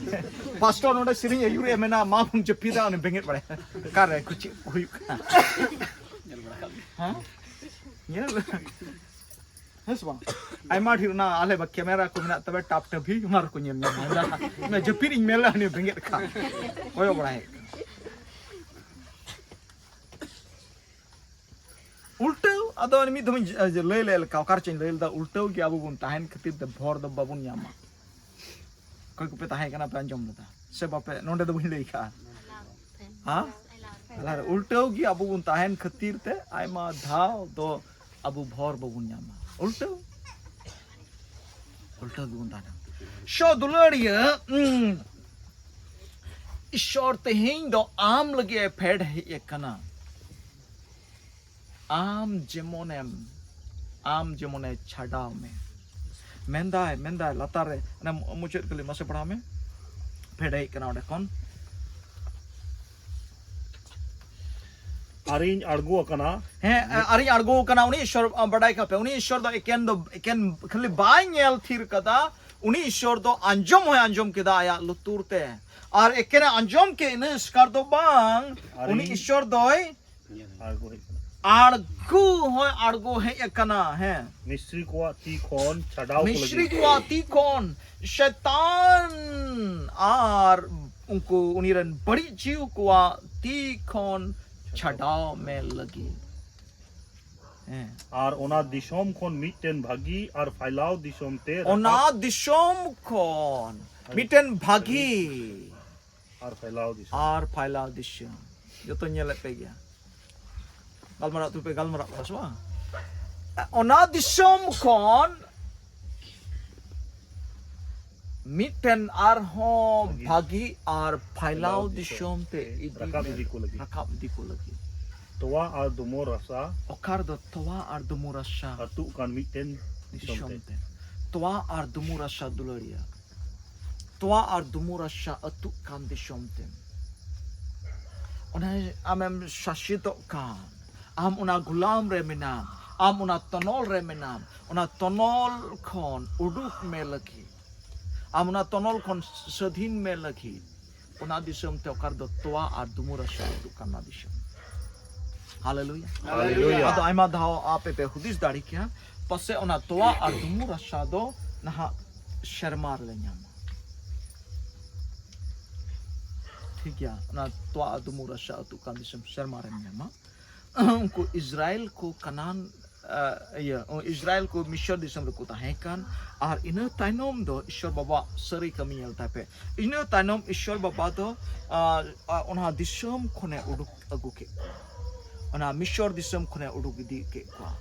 ᱯᱟᱥᱴᱚᱨ ᱱᱚᱰᱮ ᱥᱮᱨᱮᱧ ᱟᱹᱭᱩᱨᱮ ᱢᱮᱱᱟ, ᱢᱟ ᱵᱚᱱ ᱡᱟᱹᱯᱤᱫᱟ, ᱩᱱᱤ ᱵᱮᱸᱜᱮᱫ ᱵᱟᱲᱟᱭᱟ᱾ ᱚᱠᱟᱨᱮ ᱠᱚ ᱪᱮᱫ ᱠᱚ ᱦᱩᱭᱩᱜ ᱠᱟᱱᱟ? ᱦᱮᱸ? ᱧᱮᱞ᱾ ᱦᱮᱸ ᱥᱮ ᱵᱟᱝ? ᱟᱭᱢᱟ ᱰᱷᱮᱨ ᱚᱱᱟ ᱟᱞᱮ ᱵᱟ ᱠᱮᱢᱮᱨᱟ ᱠᱚ ᱢᱮᱱᱟᱜ ᱛᱟᱵᱮ, ᱴᱟᱯ ᱴᱟᱯ ᱦᱤ ᱚᱱᱟ ᱨᱮᱠᱚ ᱧᱮᱞ ᱧᱟᱢᱟ᱾ ᱚᱱᱟ ᱡᱟᱹᱯᱤᱫ ᱤᱧ ᱢᱮᱱ ᱞᱮᱫᱟ, ᱩᱱᱤ ᱵᱮᱸᱜᱮᱫ ᱠᱷᱟᱱ ᱠᱚᱭᱚᱜ ᱵᱟᱲᱟᱭᱮᱫ ᱠᱟᱱᱟ᱾ ᱩᱞᱴᱟᱹᱣ, ᱟᱫᱚ ᱢᱤᱫ ᱫᱷᱟᱣ ᱤᱧ ᱞᱟᱹᱭ ᱞᱮᱫ ᱞᱮᱠᱟ, ᱚᱠᱟ ᱨᱮᱪᱚᱧ ᱞᱟᱹᱭ ᱞᱮᱫᱟ, ᱩᱞᱴᱟᱹᱣ ᱜᱮ ᱟᱵᱚ ᱵᱚᱱ ᱛᱟᱦᱮᱱ ᱠᱷᱟᱹᱛᱤᱨ ᱛᱮ ᱵᱷᱚᱨ ᱫᱚ ᱵᱟᱵᱚᱱ ᱧᱟᱢᱟ᱾ ᱚᱠᱚᱭ ᱠᱚᱯᱮ ᱛᱟᱦᱮᱸ ᱠᱟᱱᱟ ᱯᱮ ᱟᱸᱡᱚᱢ ᱞᱮᱫᱟ ᱥᱮ ᱵᱟᱯᱮ? ᱱᱚᱰᱮ ᱫᱚ ᱵᱟᱹᱧ ᱞᱟᱹᱭ ᱠᱟᱜᱼᱟ᱾ ᱦᱮᱸ? ᱟᱨ ᱩᱞᱴᱟᱹᱣ ᱜᱮ ᱟᱵᱚ ᱵᱚᱱ ᱛᱟᱦᱮᱱ ᱠᱷᱟᱹᱛᱤᱨ ᱛᱮ ᱟᱭᱢᱟ ᱫᱷᱟᱣ ᱫᱚ ᱟᱵᱚ ᱵᱷᱚᱨ ᱵᱟᱵᱚᱱ ᱧᱟᱢᱟ᱾ ᱩᱞᱴᱟᱹᱣ, ᱩᱞᱴᱟᱹᱣ ᱜᱮᱵᱚᱱ ᱛᱟᱦᱮᱱᱟ᱾ ᱥᱚ ᱫᱩᱞᱟᱹᱲᱤᱭᱟᱹ, ᱩᱸ, ᱤᱥᱚᱨ ᱛᱮᱦᱮᱧ ᱫᱚ ᱟᱢ ᱞᱟᱹᱜᱤᱫ ᱮ ᱯᱷᱮᱰ ᱦᱮᱡ ᱟᱠᱟᱱᱟ᱾ ᱟᱢ ᱡᱮᱢᱚᱱᱮᱢ, ᱟᱢ ᱡᱮᱢᱚᱱᱮ ᱪᱷᱟᱰᱟᱣ ᱢᱮ᱾ ᱢᱮᱱᱫᱟᱭ, ᱢᱮᱱᱫᱟᱭ ᱞᱟᱛᱟᱨ ᱨᱮ, ᱚᱱᱟ ᱢᱩᱪᱟᱹᱫ ᱠᱟᱹᱞᱤ ᱢᱟᱥᱮ ᱯᱟᱲᱦᱟᱣ ᱢᱮ᱾ ᱯᱷᱮᱰ ᱦᱮᱡ ᱠᱟᱱᱟ ᱚᱸᱰᱮ ᱠᱷᱚᱱ᱾ ᱟᱨᱤᱧ ᱟᱬᱜᱚ ᱟᱠᱟᱱᱟ᱾ ᱦᱮᱸ, ᱟᱨᱤᱧ ᱟᱬᱜᱚ ᱟᱠᱟᱱᱟ᱾ ᱩᱱᱤ ᱤᱥᱚᱨ, ᱵᱟᱰᱟᱭ ᱠᱟᱜ ᱯᱮ, ᱩᱱᱤ ᱤᱥᱚᱨ ᱫᱚ ᱮᱠᱮᱱ ᱫᱚ, ᱮᱠᱮᱱ ᱠᱷᱟᱹᱞᱤ ᱵᱟᱭ ᱧᱮᱞ ᱛᱷᱤᱨ ᱠᱟᱫᱟ, ᱩᱱᱤ ᱤᱥᱚᱨ ᱫᱚ ᱟᱸᱡᱚᱢ ᱦᱚᱸᱭ ᱟᱸᱡᱚᱢ ᱠᱮᱫᱟ ᱟᱭᱟᱜ ᱞᱩᱛᱩᱨ ᱛᱮ᱾ ᱟᱨ ᱮᱠᱮᱱᱮ ᱟᱸᱡᱚᱢ ᱠᱮᱫ ᱤᱱᱟᱹ ᱮᱥᱠᱟᱨ ᱫᱚ ᱵᱟᱝ, ᱟᱨᱤᱧ ᱩᱱᱤ ᱤᱥᱚᱨ ᱫᱚᱭ ᱟᱬᱜᱚ ᱦᱮᱡ ᱠᱟᱱᱟ᱾ ᱟᱬᱜᱚ ᱦᱚᱸᱭ ᱟᱬᱜᱚ ᱦᱮᱡ ᱟᱠᱟᱱᱟ᱾ ᱦᱮᱸ, ᱢᱤᱥᱨᱤ ᱠᱚᱣᱟᱜ ᱛᱤ ᱠᱷᱚᱱ ᱪᱷᱟᱰᱟᱣ ᱠᱚ ᱢᱤᱥᱨᱤ ᱞᱟᱹᱜᱤᱫ᱾ ᱠᱚᱣᱟᱜ ᱛᱤ ᱠᱷᱚᱱ ᱥᱮᱛᱟᱱ ᱟᱨ ᱩᱱᱠᱩ ᱩᱱᱤ ᱨᱮᱱ ᱵᱟᱹᱲᱤᱡ ᱡᱤᱣᱤ ᱠᱚᱣᱟᱜ ᱛᱤ ᱠᱷᱚᱱ ᱪᱷᱟᱰᱟᱣ ᱢᱮ ᱞᱟᱹᱜᱤᱫ᱾ ᱦᱮᱸ᱾ ᱟᱨ ᱚᱱᱟ ᱫᱤᱥᱚᱢ ᱠᱷᱚᱱ ᱢᱤᱫᱴᱮᱱ ᱵᱷᱟᱹᱜᱤ ᱟᱨ ᱯᱷᱟᱭᱞᱟᱣ ᱫᱤᱥᱚᱢ ᱛᱮ ᱚᱱᱟ ᱨᱟᱠᱟᱵ ᱫᱤᱥᱚᱢ ᱠᱷᱚᱱ ᱢᱤᱫᱴᱮᱱ ᱵᱷᱟᱹᱜᱤ ᱟᱨ ᱯᱷᱟᱭᱞᱟᱣ ᱫᱤᱥᱚᱢ᱾ ᱟᱨ ᱯᱷᱟᱭᱞᱟᱣ ᱫᱤᱥᱚᱢ᱾ ᱡᱚᱛᱚ ᱧᱮᱞᱮᱫ ᱯᱮ ᱜᱮᱭᱟ᱾ ᱜᱟᱞᱢᱟᱨᱟᱜ ᱛᱩᱯᱮ ᱜᱟᱞᱢᱟᱨᱟᱜ ᱠᱟᱱᱟ ᱥᱮ ᱵᱟᱝ? ᱚᱱᱟ ᱫᱤᱥᱚᱢ ᱠᱷᱚᱱ ᱢᱤᱫᱴᱮᱱ ᱟᱨᱦᱚᱸ ᱵᱷᱟᱹᱜᱤ ᱟᱨ ᱯᱷᱟᱭᱞᱟᱣ ᱫᱤᱥᱚᱢ ᱛᱮ ᱤᱫᱤ ᱨᱟᱠᱟᱵ ᱢᱮ, ᱤᱫᱤ ᱠᱚ ᱞᱟᱹᱜᱤᱫ᱾ ᱨᱟᱠᱟᱵ ᱤᱫᱤ ᱠᱚ ᱞᱟᱹᱜᱤᱫ᱾ ᱛᱚᱣᱟ ᱟᱨ ᱫᱩᱢᱩᱨ ᱨᱟᱥᱟ ᱚᱠᱟ ᱨᱮᱫᱚ ᱛᱚᱣᱟ ᱟᱨ ᱫᱩᱢᱩᱨ ᱨᱟᱥᱟ ᱟᱹᱛᱩᱜ ᱠᱟᱱ ᱢᱤᱫᱴᱮᱱ ᱫᱤᱥᱚᱢ ᱫᱤᱥᱚᱢ ᱛᱮ᱾ ᱛᱮ᱾ ᱛᱚᱣᱟ ᱟᱨ ᱫᱩᱢᱩᱨ ᱨᱟᱥᱟ ᱫᱩᱞᱟᱹᱲᱤᱭᱟ᱾ ᱛᱚᱣᱟ ᱟᱨ ᱫᱩᱢᱩᱨ ᱨᱟᱥᱟ ᱟᱹᱛᱩᱜ ᱠᱟᱱ ᱫᱤᱥᱚᱢ ᱛᱮ᱾ ᱚᱱᱮ ᱟᱢᱮᱢ ᱥᱟᱥᱮᱛᱚᱜ ᱠᱟᱱ, ᱟᱢ ᱚᱱᱟ ᱜᱩᱞᱟᱢ ᱨᱮ ᱢᱮᱱᱟᱢ, ᱟᱢ ᱚᱱᱟ ᱛᱚᱱᱚᱞ ᱨᱮ ᱢᱮᱱᱟᱢ, ᱚᱱᱟ ᱛᱚᱱᱚᱞ ᱠᱷᱚᱱ ᱩᱰᱩᱠ ᱢᱮ ᱞᱟᱹᱜᱤᱫ, ᱟᱢ ᱚᱱᱟ ᱛᱚᱱᱚᱞ ᱠᱷᱚᱱ ᱥᱟᱹᱫᱷᱤᱱ ᱢᱮ ᱞᱟᱹᱜᱤᱫ, ᱚᱱᱟ ᱫᱤᱥᱚᱢ ᱛᱮ ᱚᱠᱟ ᱨᱮᱫᱚ ᱛᱚᱣᱟ ᱟᱨ ᱫᱩᱢᱩᱨ ᱨᱟᱥᱟ ᱩᱰᱩᱠ ᱠᱟᱱᱟ ᱫᱤᱥᱚᱢ᱾ ᱦᱟᱞᱮᱞᱩᱭᱟ᱾ ᱦᱟᱞᱮᱞᱩᱭᱟ᱾ ᱟᱫᱚ ᱟᱭᱢᱟ ᱫᱷᱟᱣ ᱟᱯᱮ ᱯᱮ ᱦᱩᱫᱤᱥ ᱫᱟᱲᱮ ᱠᱮᱭᱟ, ᱯᱟᱥᱮ ᱚᱱᱟ ᱛᱚᱣᱟ ᱟᱨ ᱫᱩᱢᱩᱨ ᱨᱟᱥᱟ ᱫᱚ ᱱᱟᱦᱟᱜ ᱥᱮᱨᱢᱟ ᱨᱮᱞᱮ ᱧᱟᱢᱟ᱾ ᱴᱷᱤᱠ ᱜᱮᱭᱟ, ᱚᱱᱟ ᱛᱚᱣᱟ ᱟᱨ ᱫᱩᱢᱩᱨ ᱨᱟᱥᱟ ᱟᱹᱛᱩᱜ ᱠᱟᱱ ᱫᱤᱥᱚᱢ ᱥᱮᱨᱢᱟ ᱨᱮᱢ ᱧᱟᱢᱟ᱾ ᱩᱱᱠᱩ ᱤᱥᱨᱟᱭᱮᱞ ᱠᱚ ᱠᱟᱱᱟᱱ, ᱟ, ᱤᱭᱟᱹ, ᱤᱥᱨᱟᱭᱮᱞ ᱠᱚ ᱢᱤᱥᱚᱨ ᱫᱤᱥᱚᱢ ᱨᱮᱠᱚ ᱛᱟᱦᱮᱸ ᱠᱟᱱ᱾ ᱟᱨ ᱤᱱᱟᱹ ᱛᱟᱭᱱᱚᱢ ᱫᱚ ᱤᱥᱚᱨ ᱵᱟᱵᱟᱣᱟᱜ ᱥᱟᱹᱨᱤ ᱠᱟᱹᱢᱤ ᱧᱮᱞ ᱛᱟᱭ ᱯᱮ᱾ ᱤᱱᱟᱹ ᱛᱟᱭᱱᱚᱢ ᱤᱥᱚᱨ ᱵᱟᱵᱟ ᱫᱚ, ᱟ, ᱟ, ᱚᱱᱟ ᱫᱤᱥᱚᱢ ᱠᱷᱚᱱᱮ ᱩᱰᱩᱠ ᱟᱹᱜᱩ ᱠᱮᱫ ᱠᱚᱣᱟ, ᱚᱱᱟ ᱢᱤᱥᱚᱨ ᱫᱤᱥᱚᱢ ᱠᱷᱚᱱᱮ ᱩᱰᱩᱠ ᱤᱫᱤ ᱠᱮᱫ ᱠᱚᱣᱟ᱾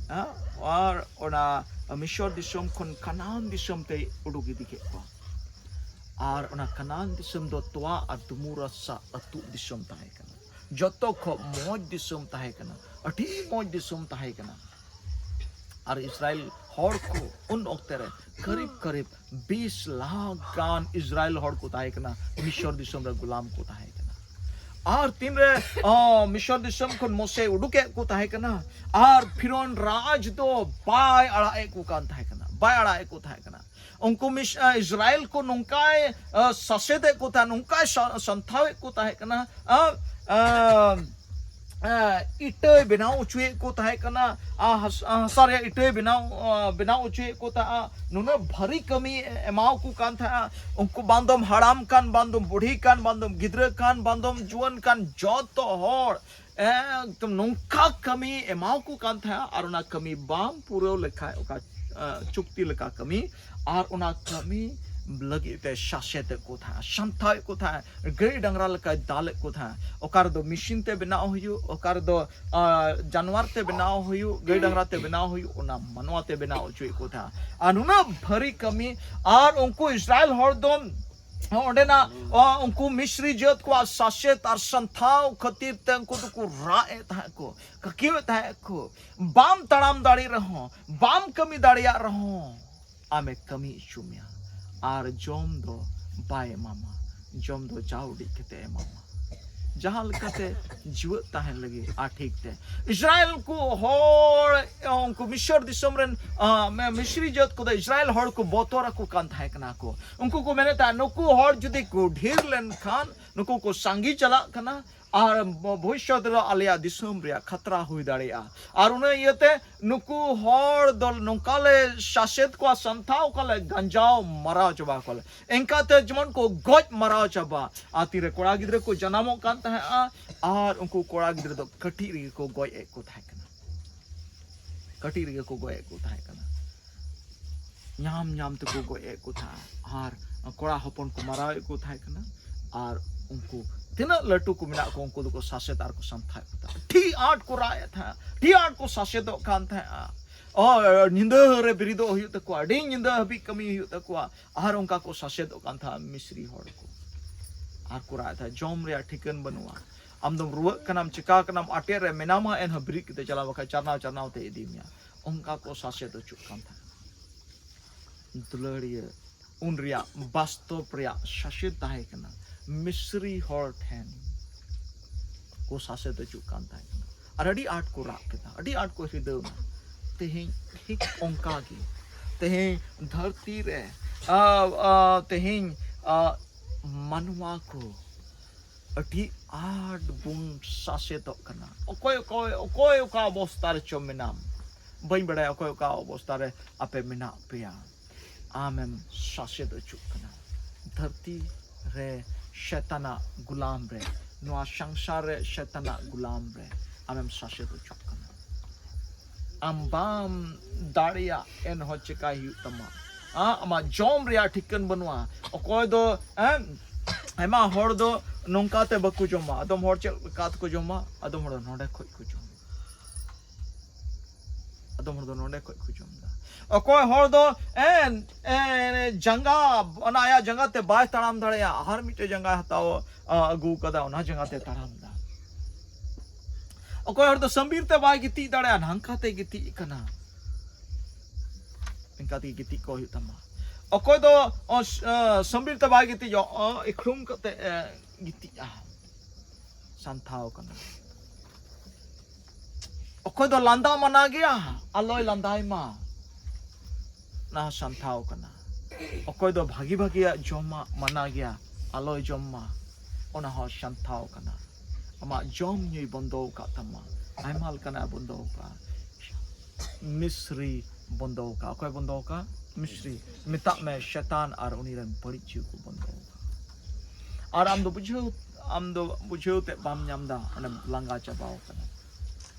ᱟ, ᱟᱨ ᱚᱱᱟ ᱢᱤᱥᱚᱨ ᱫᱤᱥᱚᱢ ᱠᱷᱚᱱ ᱠᱟᱱᱟᱱ ᱫᱤᱥᱚᱢ ᱛᱮᱭ ᱩᱰᱩᱠ ᱤᱫᱤ ᱠᱮᱫ ᱠᱚᱣᱟ᱾ ᱟᱨ ᱚᱱᱟ ᱠᱟᱱᱟᱱ ᱫᱤᱥᱚᱢ ᱫᱚ ᱛᱚᱣᱟ ᱟᱨ ᱫᱩᱢᱩᱨ ᱨᱟᱥᱟ ᱟᱹᱛᱩᱜ ᱫᱤᱥᱚᱢ ᱛᱟᱦᱮᱸ ᱠᱟᱱᱟ᱾ ᱡᱚᱛᱚ ᱠᱷᱚᱱ ᱢᱚᱡᱽ ᱫᱤᱥᱚᱢ ᱛᱟᱦᱮᱸ ᱠᱟᱱᱟ, ᱟᱹᱰᱤ ᱢᱚᱡᱽ ᱫᱤᱥᱚᱢ ᱛᱟᱦᱮᱸ ᱠᱟᱱᱟ᱾ ᱟᱨ ᱤᱥᱨᱟᱭᱮᱞ ᱦᱚᱲ ᱠᱚ ᱩᱱ ᱚᱠᱛᱮ ᱨᱮ ᱠᱟᱹᱨᱤᱵ ᱠᱟᱹᱨᱤᱵ ᱵᱤᱥ ᱞᱟᱠᱷ ᱜᱟᱱ ᱤᱥᱨᱟᱭᱮᱞ ᱦᱚᱲ ᱠᱚ ᱛᱟᱦᱮᱸ ᱠᱟᱱᱟ, ᱢᱤᱥᱚᱨ ᱫᱤᱥᱚᱢ ᱨᱮ ᱜᱩᱞᱟᱢ ᱠᱚ ᱛᱟᱦᱮᱸ ᱠᱟᱱᱟ᱾ ᱟᱨ ᱛᱤᱱᱨᱮ, ᱚ, ᱢᱤᱥᱚᱨ ᱫᱤᱥᱚᱢ ᱠᱷᱚᱱ ᱢᱳᱥᱮ ᱩᱰᱩᱠᱮᱫ ᱠᱚ ᱛᱟᱦᱮᱸ ᱠᱟᱱᱟ, ᱟᱨ ᱯᱷᱤᱨᱚᱱ ᱨᱟᱡᱽ ᱫᱚ ᱵᱟᱭ ᱟᱲᱟᱜ ᱮᱫ ᱠᱚ ᱠᱟᱱ ᱛᱟᱦᱮᱸ ᱠᱟᱱᱟ, ᱵᱟᱭ ᱟᱲᱟᱜ ᱮᱫ ᱠᱚ ᱛᱟᱦᱮᱸ ᱠᱟᱱᱟ᱾ ᱩᱱᱠᱩ ᱢᱤᱥ-, ᱟ, ᱤᱥᱨᱟᱭᱮᱞ ᱠᱚ ᱱᱚᱝᱠᱟᱭ, ᱟ, ᱥᱟᱥᱮᱛᱮᱫ ᱠᱚ ᱛᱟᱦᱮᱸ, ᱱᱚᱝᱠᱟᱭ ᱥᱟ-, ᱥᱟᱱᱛᱷᱟᱣᱮᱫ ᱠᱚ ᱛᱟᱦᱮᱸ ᱠᱟᱱᱟ, ᱟ, ᱟ, ᱟ, ᱤᱴᱟᱹᱭ ᱵᱮᱱᱟᱣ ᱦᱚᱪᱚᱭᱮᱫ ᱠᱚ ᱛᱟᱦᱮᱸ ᱠᱟᱱᱟ, ᱟ, ᱦᱟᱥ-, ᱟ, ᱦᱟᱥᱟ ᱨᱮᱭᱟᱜ ᱤᱴᱟᱹᱭ ᱵᱮᱱᱟᱣ, ᱟ, ᱵᱮᱱᱟᱣ ᱦᱚᱪᱚᱭᱮᱫ ᱠᱚ ᱛᱟᱦᱮᱸᱫ᱾ ᱱᱩᱱᱟᱹᱜ ᱵᱷᱟᱹᱨᱤ ᱠᱟᱹᱢᱤ ᱮᱢᱟᱣ ᱠᱚ ᱠᱟᱱ ᱛᱟᱦᱮᱸᱫ᱾ ᱩᱱᱠᱩ ᱵᱟᱝ ᱫᱚᱢ ᱦᱟᱲᱟᱢ ᱠᱟᱱ, ᱵᱟᱝ ᱫᱚᱢ ᱵᱩᱲᱦᱤ ᱠᱟᱱ, ᱵᱟᱝ ᱫᱚᱢ ᱜᱤᱫᱽᱨᱟᱹ ᱠᱟᱱ, ᱵᱟᱝ ᱫᱚᱢ ᱡᱩᱣᱟᱹᱱ ᱠᱟᱱ, ᱡᱚᱛᱚ ᱦᱚᱲ ᱮᱠᱫᱚᱢ ᱱᱚᱝᱠᱟ ᱠᱟᱹᱢᱤ ᱮᱢᱟᱣ ᱠᱚ ᱠᱟᱱ ᱛᱟᱦᱮᱸᱫ᱾ ᱟᱨ ᱚᱱᱟ ᱠᱟᱹᱢᱤ ᱵᱟᱝ ᱯᱩᱨᱟᱹᱣ ᱞᱮᱠᱷᱟᱡ, ᱚᱠᱟ, ᱟ, ᱪᱩᱠᱛᱤ ᱞᱮᱠᱟ ᱠᱟᱹᱢᱤ, ᱟᱨ ᱚᱱᱟ ᱠᱟᱹᱢᱤ ᱞᱟᱹᱜᱤᱫ ᱛᱮ ᱥᱟᱥᱮᱛᱮᱫ ᱠᱚ ᱛᱟᱦᱮᱸᱫ, ᱥᱟᱱᱛᱷᱟᱣᱮᱫ ᱠᱚ ᱛᱟᱦᱮᱸᱫ, ᱜᱟᱹᱭ ᱰᱟᱝᱨᱟ ᱞᱮᱠᱟᱭ ᱫᱟᱞᱮᱫ ᱠᱚ ᱛᱟᱦᱮᱸᱫ᱾ ᱚᱠᱟ ᱨᱮᱫᱚ ᱢᱮᱥᱤᱱ ᱛᱮ ᱵᱮᱱᱟᱣ ᱦᱩᱭᱩᱜ, ᱚᱠᱟ ᱨᱮᱫᱚ, ᱟ, ᱡᱟᱱᱣᱟᱨ ᱛᱮ ᱵᱮᱱᱟᱣ ᱦᱩᱭᱩᱜ, ᱜᱟᱹᱭ ᱰᱟᱝᱨᱟ ᱛᱮ ᱵᱮᱱᱟᱣ ᱦᱩᱭᱩᱜ, ᱚᱱᱟ ᱢᱟᱱᱣᱟ ᱛᱮ ᱵᱮᱱᱟᱣ ᱦᱚᱪᱚᱭᱮᱫ ᱠᱚ ᱛᱟᱦᱮᱸᱫ᱾ ᱟᱨ ᱱᱩᱱᱟᱹᱜ ᱵᱷᱟᱹᱨᱤ ᱠᱟᱹᱢᱤ, ᱟᱨ ᱩᱱᱠᱩ ᱤᱥᱨᱟᱭᱮᱞ ᱦᱚᱲ ᱫᱚ ᱚᱸᱰᱮᱱᱟᱜ, ᱚ, ᱩᱱᱠᱩ ᱢᱤᱥᱨᱤ ᱡᱟᱹᱛ ᱠᱚᱣᱟᱜ ᱥᱟᱥᱮᱛ ᱟᱨ ᱥᱟᱱᱛᱷᱟᱣ ᱠᱷᱟᱹᱛᱤᱨ ᱛᱮ ᱩᱱᱠᱩ ᱫᱚᱠᱚ ᱨᱟᱜ ᱮᱫ ᱛᱟᱦᱮᱸᱫ ᱠᱚ, ᱠᱟᱹᱠᱤᱭᱮᱫ ᱛᱟᱦᱮᱸᱫ ᱠᱚ, ᱵᱟᱢ ᱛᱟᱲᱟᱢ ᱫᱟᱲᱮᱭᱟᱜ ᱨᱮᱦᱚᱸ, ᱵᱟᱢ ᱠᱟᱹᱢᱤ ᱫᱟᱲᱮᱭᱟᱜ ᱨᱮᱦᱚᱸ, ᱟᱢᱮ ᱠᱟᱹᱢᱤ ᱦᱚᱪᱚ ᱢᱮᱭᱟ᱾ ᱟᱨ ᱡᱚᱢ ᱫᱚ ᱵᱟᱭ ᱮᱢᱟᱢᱟ, ᱡᱚᱢ ᱫᱚ ᱡᱟᱣ ᱩᱰᱤᱡ ᱠᱟᱛᱮ ᱮᱢᱟᱢᱟ, ᱡᱟᱦᱟᱸ ᱞᱮᱠᱟᱛᱮ ᱡᱤᱣᱮᱫ ᱛᱟᱦᱮᱱ ᱞᱟᱹᱜᱤᱫ᱾ ᱟᱨ ᱴᱷᱤᱠ ᱛᱮ ᱤᱥᱨᱟᱭᱮᱞ ᱠᱚ ᱦᱚᱲ, ᱩᱱᱠᱩ ᱢᱤᱥᱚᱨ ᱫᱤᱥᱚᱢ ᱨᱮᱱ, ᱟ, ᱢᱤᱥᱨᱤ ᱡᱟᱹᱛ ᱠᱚᱫᱚ ᱤᱥᱨᱟᱭᱮᱞ ᱦᱚᱲ ᱠᱚ ᱵᱚᱛᱚᱨ ᱟᱠᱚ ᱠᱟᱱ ᱛᱟᱦᱮᱸ ᱠᱟᱱᱟ ᱠᱚ᱾ ᱩᱱᱠᱩ ᱠᱚ ᱢᱮᱱᱮᱫ ᱛᱟᱦᱮᱸᱫ, ᱱᱩᱠᱩ ᱦᱚᱲ ᱡᱩᱫᱤ ᱠᱚ ᱰᱷᱮᱨ ᱞᱮᱱᱠᱷᱟᱱ, ᱱᱩᱠᱩ ᱠᱚ ᱥᱟᱸᱜᱮ ᱪᱟᱞᱟᱜ ᱠᱟᱱᱟ, ᱟᱨ ᱵᱷᱚᱵᱤᱥᱥᱚᱛ ᱨᱮ ᱟᱞᱮᱭᱟᱜ ᱫᱤᱥᱚᱢ ᱨᱮᱭᱟᱜ ᱠᱷᱟᱛᱨᱟ ᱦᱩᱭ ᱫᱟᱲᱮᱭᱟᱜᱼᱟ᱾ ᱟᱨ ᱚᱱᱟ ᱤᱭᱟᱹᱛᱮ ᱱᱩᱠᱩ ᱦᱚᱲ ᱫᱚ ᱱᱚᱝᱠᱟ ᱞᱮ ᱥᱟᱥᱮᱛ ᱠᱚᱣᱟ, ᱥᱟᱱᱛᱷᱟᱣ ᱠᱚᱣᱟ ᱞᱮ, ᱜᱟᱸᱡᱟᱣ ᱢᱟᱨᱟᱣ ᱪᱟᱵᱟ ᱠᱚᱣᱟ ᱞᱮ᱾ ᱮᱱᱠᱟᱛᱮ ᱡᱮᱢᱚᱱ ᱠᱚ ᱜᱚᱡ ᱢᱟᱨᱟᱣ ᱪᱟᱵᱟ᱾ ᱟᱨ ᱛᱤᱨᱮ ᱠᱚᱲᱟ ᱜᱤᱫᱽᱨᱟᱹ ᱠᱚ ᱡᱟᱱᱟᱢᱚᱜ ᱠᱟᱱ ᱛᱟᱦᱮᱸᱜᱼᱟ, ᱟᱨ ᱩᱱᱠᱩ ᱠᱚᱲᱟ ᱜᱤᱫᱽᱨᱟᱹ ᱫᱚ ᱠᱟᱹᱴᱤᱡ ᱨᱮᱜᱮ ᱠᱚ ᱜᱚᱡ ᱮᱫ ᱠᱚ ᱛᱟᱦᱮᱸ ᱠᱟᱱᱟ᱾ ᱠᱟᱹᱴᱤᱡ ᱨᱮᱜᱮ ᱠᱚ ᱜᱚᱡ ᱮᱫ ᱠᱚ ᱛᱟᱦᱮᱸ ᱠᱟᱱᱟ᱾ ᱧᱟᱢ ᱧᱟᱢ ᱛᱮᱠᱚ ᱜᱚᱡ ᱮᱫ ᱠᱚ ᱛᱟᱦᱮᱸᱫ, ᱟᱨ ᱠᱚᱲᱟ ᱦᱚᱯᱚᱱ ᱠᱚ ᱢᱟᱨᱟᱣᱮᱫ ᱠᱚ ᱛᱟᱦᱮᱸ ᱠᱟᱱᱟ᱾ ᱟᱨ ᱩᱱᱠᱩ ᱛᱤᱱᱟᱹᱜ ᱞᱟᱹᱴᱩ ᱠᱚ ᱢᱮᱱᱟᱜ ᱠᱚᱣᱟ, ᱩᱱᱠᱩ ᱫᱚᱠᱚ ᱥᱟᱥᱮᱛ ᱟᱨ ᱠᱚ ᱥᱟᱱᱛᱷᱟᱭᱮᱫ ᱠᱚ ᱛᱟᱦᱮᱸᱫ᱾ ᱟᱹᱰᱤ ᱟᱸᱴ ᱠᱚ ᱨᱟᱜ ᱮᱫ ᱛᱟᱦᱮᱸᱫ, ᱟᱹᱰᱤ ᱟᱸᱴ ᱠᱚ ᱥᱟᱥᱮᱛᱚᱜ ᱠᱟᱱ ᱛᱟᱦᱮᱸᱫᱼᱟ᱾ ᱚ, ᱧᱤᱫᱟᱹ ᱨᱮ ᱵᱮᱨᱮᱫᱚᱜ ᱦᱩᱭᱩᱜ ᱛᱟᱠᱚᱣᱟ, ᱟᱹᱰᱤ ᱧᱤᱫᱟᱹ ᱦᱟᱹᱵᱤᱡ ᱠᱟᱹᱢᱤ ᱦᱩᱭᱩᱜ ᱛᱟᱠᱚᱣᱟ, ᱟᱨ ᱚᱱᱠᱟ ᱠᱚ ᱥᱟᱥᱮᱛᱚᱜ ᱠᱟᱱ ᱛᱟᱦᱮᱸᱫ ᱢᱤᱥᱨᱤ ᱦᱚᱲ ᱠᱚ᱾ ᱟᱨ ᱠᱚ ᱨᱟᱜ ᱮᱫ ᱛᱟᱦᱮᱸᱫ, "ᱡᱚᱢ ᱨᱮᱭᱟᱜ ᱴᱷᱤᱠᱟᱹᱱ ᱵᱟᱹᱱᱩᱜᱼᱟ, ᱟᱢ ᱫᱚᱢ ᱨᱩᱣᱟᱹᱜ ᱠᱟᱱᱟᱢ, ᱪᱤᱠᱟ ᱠᱟᱱᱟᱢ, ᱟᱴᱮᱫ ᱨᱮ ᱢᱮᱱᱟᱢᱟ, ᱮᱱᱦᱚᱸ ᱵᱮᱨᱮᱫ ᱠᱟᱛᱮ ᱪᱟᱞᱟᱣ, ᱵᱟᱠᱷᱟᱡ ᱪᱟᱨᱱᱟᱣ ᱪᱟᱨᱱᱟᱣ ᱛᱮ ᱤᱫᱤ ᱢᱮᱭᱟ᱾" ᱚᱱᱠᱟ ᱠᱚ ᱥᱟᱥᱮᱛ ᱦᱚᱪᱚᱜ ᱠᱟᱱ ᱛᱟᱦᱮᱸᱫ᱾ ᱫᱩᱞᱟᱹᱲᱤᱭᱟᱹ, ᱩᱱ ᱨᱮᱭᱟᱜ ᱵᱟᱥᱛᱚᱵ ᱨᱮᱭᱟᱜ ᱥᱟᱥᱮᱛ ᱛᱟᱦᱮᱸ ᱠᱟᱱᱟ, ᱢᱤᱥᱨᱤ ᱦᱚᱲ ᱴᱷᱮᱱ ᱠᱚ ᱥᱟᱥᱮᱛ ᱦᱚᱪᱚᱜ ᱠᱟᱱ ᱛᱟᱦᱮᱸ ᱠᱟᱱᱟ᱾ ᱟᱨ ᱟᱹᱰᱤ ᱟᱸᱴ ᱠᱚ ᱨᱟᱜ ᱠᱮᱫᱟ, ᱟᱹᱰᱤ ᱟᱸᱴ ᱠᱚ ᱦᱤᱨᱫᱟᱹᱣ ᱮᱱᱟ᱾ ᱛᱮᱦᱮᱧ ᱴᱷᱤᱠ ᱚᱱᱠᱟ ᱜᱮ, ᱛᱮᱦᱮᱧ ᱫᱷᱟᱹᱨᱛᱤ ᱨᱮ, ᱟ, ᱟ, ᱛᱮᱦᱮᱧ, ᱟ, ᱢᱟᱱᱣᱟ ᱠᱚ ᱟᱹᱰᱤ ᱟᱸᱴ ᱵᱚᱱ ᱥᱟᱥᱮᱛᱚᱜ ᱠᱟᱱᱟ᱾ ᱚᱠᱚᱭ, ᱚᱠᱚᱭ, ᱚᱠᱚᱭ ᱚᱠᱟ ᱚᱵᱚᱥᱛᱟ ᱨᱮᱪᱚ ᱢᱮᱱᱟᱢ, ᱵᱟᱹᱧ ᱵᱟᱲᱟᱭᱟ ᱚᱠᱚᱭ ᱚᱠᱟ ᱚᱵᱚᱥᱛᱟ ᱨᱮ ᱟᱯᱮ ᱢᱮᱱᱟᱜ ᱯᱮᱭᱟ, ᱟᱢᱮᱢ ᱥᱟᱥᱮᱛ ᱦᱚᱪᱚᱜ ᱠᱟᱱᱟ᱾ ᱫᱷᱟᱹᱨᱛᱤ ᱨᱮ ᱥᱮᱛᱟᱱᱟᱜ ᱜᱩᱞᱟᱢ ᱨᱮ, ᱱᱚᱣᱟ ᱥᱚᱝᱥᱟᱨ ᱨᱮ ᱥᱮᱛᱟᱱᱟᱜ ᱜᱩᱞᱟᱢ ᱨᱮ ᱟᱢᱮᱢ ᱥᱟᱥᱮᱛ ᱦᱚᱪᱚᱜ ᱠᱟᱱᱟ᱾ ᱟᱢ ᱵᱟᱢ ᱫᱟᱲᱮᱭᱟᱜ, ᱮᱱᱦᱚᱸ ᱪᱮᱠᱟᱭ ᱦᱩᱭᱩᱜ ᱛᱟᱢᱟ᱾ ᱟ, ᱟᱢᱟᱜ ᱡᱚᱢ ᱨᱮᱭᱟᱜ ᱴᱷᱤᱠᱟᱹᱱ ᱵᱟᱹᱱᱩᱜᱼᱟ᱾ ᱚᱠᱚᱭ ᱫᱚ, ᱮ, ᱟᱭᱢᱟ ᱦᱚᱲ ᱫᱚ ᱱᱚᱝᱠᱟ ᱛᱮ ᱵᱟᱠᱚ ᱡᱚᱢᱟ, ᱟᱫᱚᱢ ᱦᱚᱲ ᱪᱮᱫ ᱞᱮᱠᱟ ᱛᱮᱠᱚ ᱡᱚᱢᱟ, ᱟᱫᱚᱢ ᱦᱚᱲ ᱫᱚ ᱱᱚᱰᱮ ᱠᱷᱚᱡ ᱠᱚ ᱡᱚᱢᱟ, ᱟᱫᱚᱢ ᱦᱚᱲ ᱫᱚ ᱱᱚᱰᱮ ᱠᱷᱚᱡ ᱠᱚ ᱡᱚᱢ ᱮᱫᱟ᱾ ᱚᱠᱚᱭ ᱦᱚᱲ ᱫᱚ, ᱮ, ᱮ, ᱡᱟᱸᱜᱟ, ᱚᱱᱟ ᱟᱭᱟᱜ ᱡᱟᱸᱜᱟ ᱛᱮ ᱵᱟᱭ ᱛᱟᱲᱟᱢ ᱫᱟᱲᱮᱭᱟᱜᱼᱟ, ᱟᱨ ᱢᱤᱫᱴᱮᱡ ᱡᱟᱸᱜᱟᱭ ᱦᱟᱛᱟᱣ, ᱟ, ᱟᱹᱜᱩ ᱠᱟᱫᱟ, ᱚᱱᱟ ᱡᱟᱸᱜᱟ ᱛᱮ ᱛᱟᱲᱟᱢ ᱮᱫᱟ᱾ ᱚᱠᱚᱭ ᱦᱚᱲ ᱫᱚ ᱥᱟᱢᱵᱤᱨ ᱛᱮ ᱵᱟᱭ ᱜᱤᱛᱤᱡ ᱫᱟᱲᱮᱭᱟᱜᱼᱟ, ᱱᱟᱝᱠᱟ ᱛᱮ ᱜᱤᱛᱤᱡ ᱠᱟᱱᱟ᱾ ᱱᱤᱝᱠᱟ ᱛᱮᱜᱮ ᱜᱤᱛᱤᱡ ᱠᱚ ᱦᱩᱭᱩᱜ ᱛᱟᱢᱟ᱾ ᱚᱠᱚᱭ ᱫᱚ, ᱚ, ᱥ-, ᱚ, ᱥᱟᱢᱵᱤᱨ ᱛᱮ ᱵᱟᱭ ᱜᱤᱛᱤᱡᱚᱜ, ᱚ, ᱤᱠᱷᱲᱩᱢ ᱠᱟᱛᱮ, ᱮ, ᱜᱤᱛᱤᱡᱼᱟ, ᱥᱟᱱᱛᱷᱟᱣ ᱠᱟᱱᱟ᱾ ᱚᱠᱚᱭ ᱫᱚ ᱞᱟᱸᱫᱟ ᱢᱟᱱᱟ ᱜᱮᱭᱟ, ᱟᱞᱚᱭ ᱞᱟᱸᱫᱟᱭ ᱢᱟ, ᱚᱱᱟ ᱦᱚᱸ ᱥᱟᱱᱛᱷᱟᱣ ᱠᱟᱱᱟ᱾ ᱚᱠᱚᱭ ᱫᱚ ᱵᱷᱟᱹᱜᱤ ᱵᱷᱟᱹᱜᱤᱭᱟᱜ ᱡᱚᱢᱟᱜ ᱢᱟᱱᱟ ᱜᱮᱭᱟ, ᱟᱞᱚᱭ ᱡᱚᱢ ᱢᱟ, ᱚᱱᱟ ᱦᱚᱸ ᱥᱟᱱᱛᱷᱟᱣ ᱠᱟᱱᱟ᱾ ᱟᱢᱟᱜ ᱡᱚᱢ ᱧᱩᱭ ᱵᱚᱱᱫᱚ ᱟᱠᱟᱫ ᱛᱟᱢᱟ, ᱟᱭᱢᱟ ᱞᱮᱠᱟᱱᱟᱜ ᱮ ᱵᱚᱱᱫᱚ ᱟᱠᱟᱫᱼᱟ᱾ ᱢᱤᱥᱨᱤ ᱵᱚᱱᱫᱚ ᱟᱠᱟᱫᱼᱟ᱾ ᱚᱠᱚᱭ ᱵᱚᱱᱫᱚ ᱟᱠᱟᱫᱼᱟ? ᱢᱤᱥᱨᱤ᱾ ᱢᱮᱛᱟᱜ ᱢᱮ ᱥᱮᱛᱟᱱ ᱟᱨ ᱩᱱᱤ ᱨᱮᱱ ᱵᱟᱹᱲᱤᱡ ᱡᱤᱣᱤ ᱠᱚ ᱵᱚᱱᱫᱚ ᱟᱠᱟᱫᱼᱟ᱾ ᱟᱨ ᱟᱢ ᱫᱚ ᱵᱩᱡᱷᱟᱹᱣ, ᱟᱢ ᱫᱚ ᱵᱩᱡᱷᱟᱹᱣ ᱛᱮ ᱵᱟᱢ ᱧᱟᱢ ᱮᱫᱟ, ᱚᱸᱰᱮᱢ ᱞᱟᱸᱜᱟ ᱪᱟᱵᱟᱣ ᱟᱠᱟᱱᱟ᱾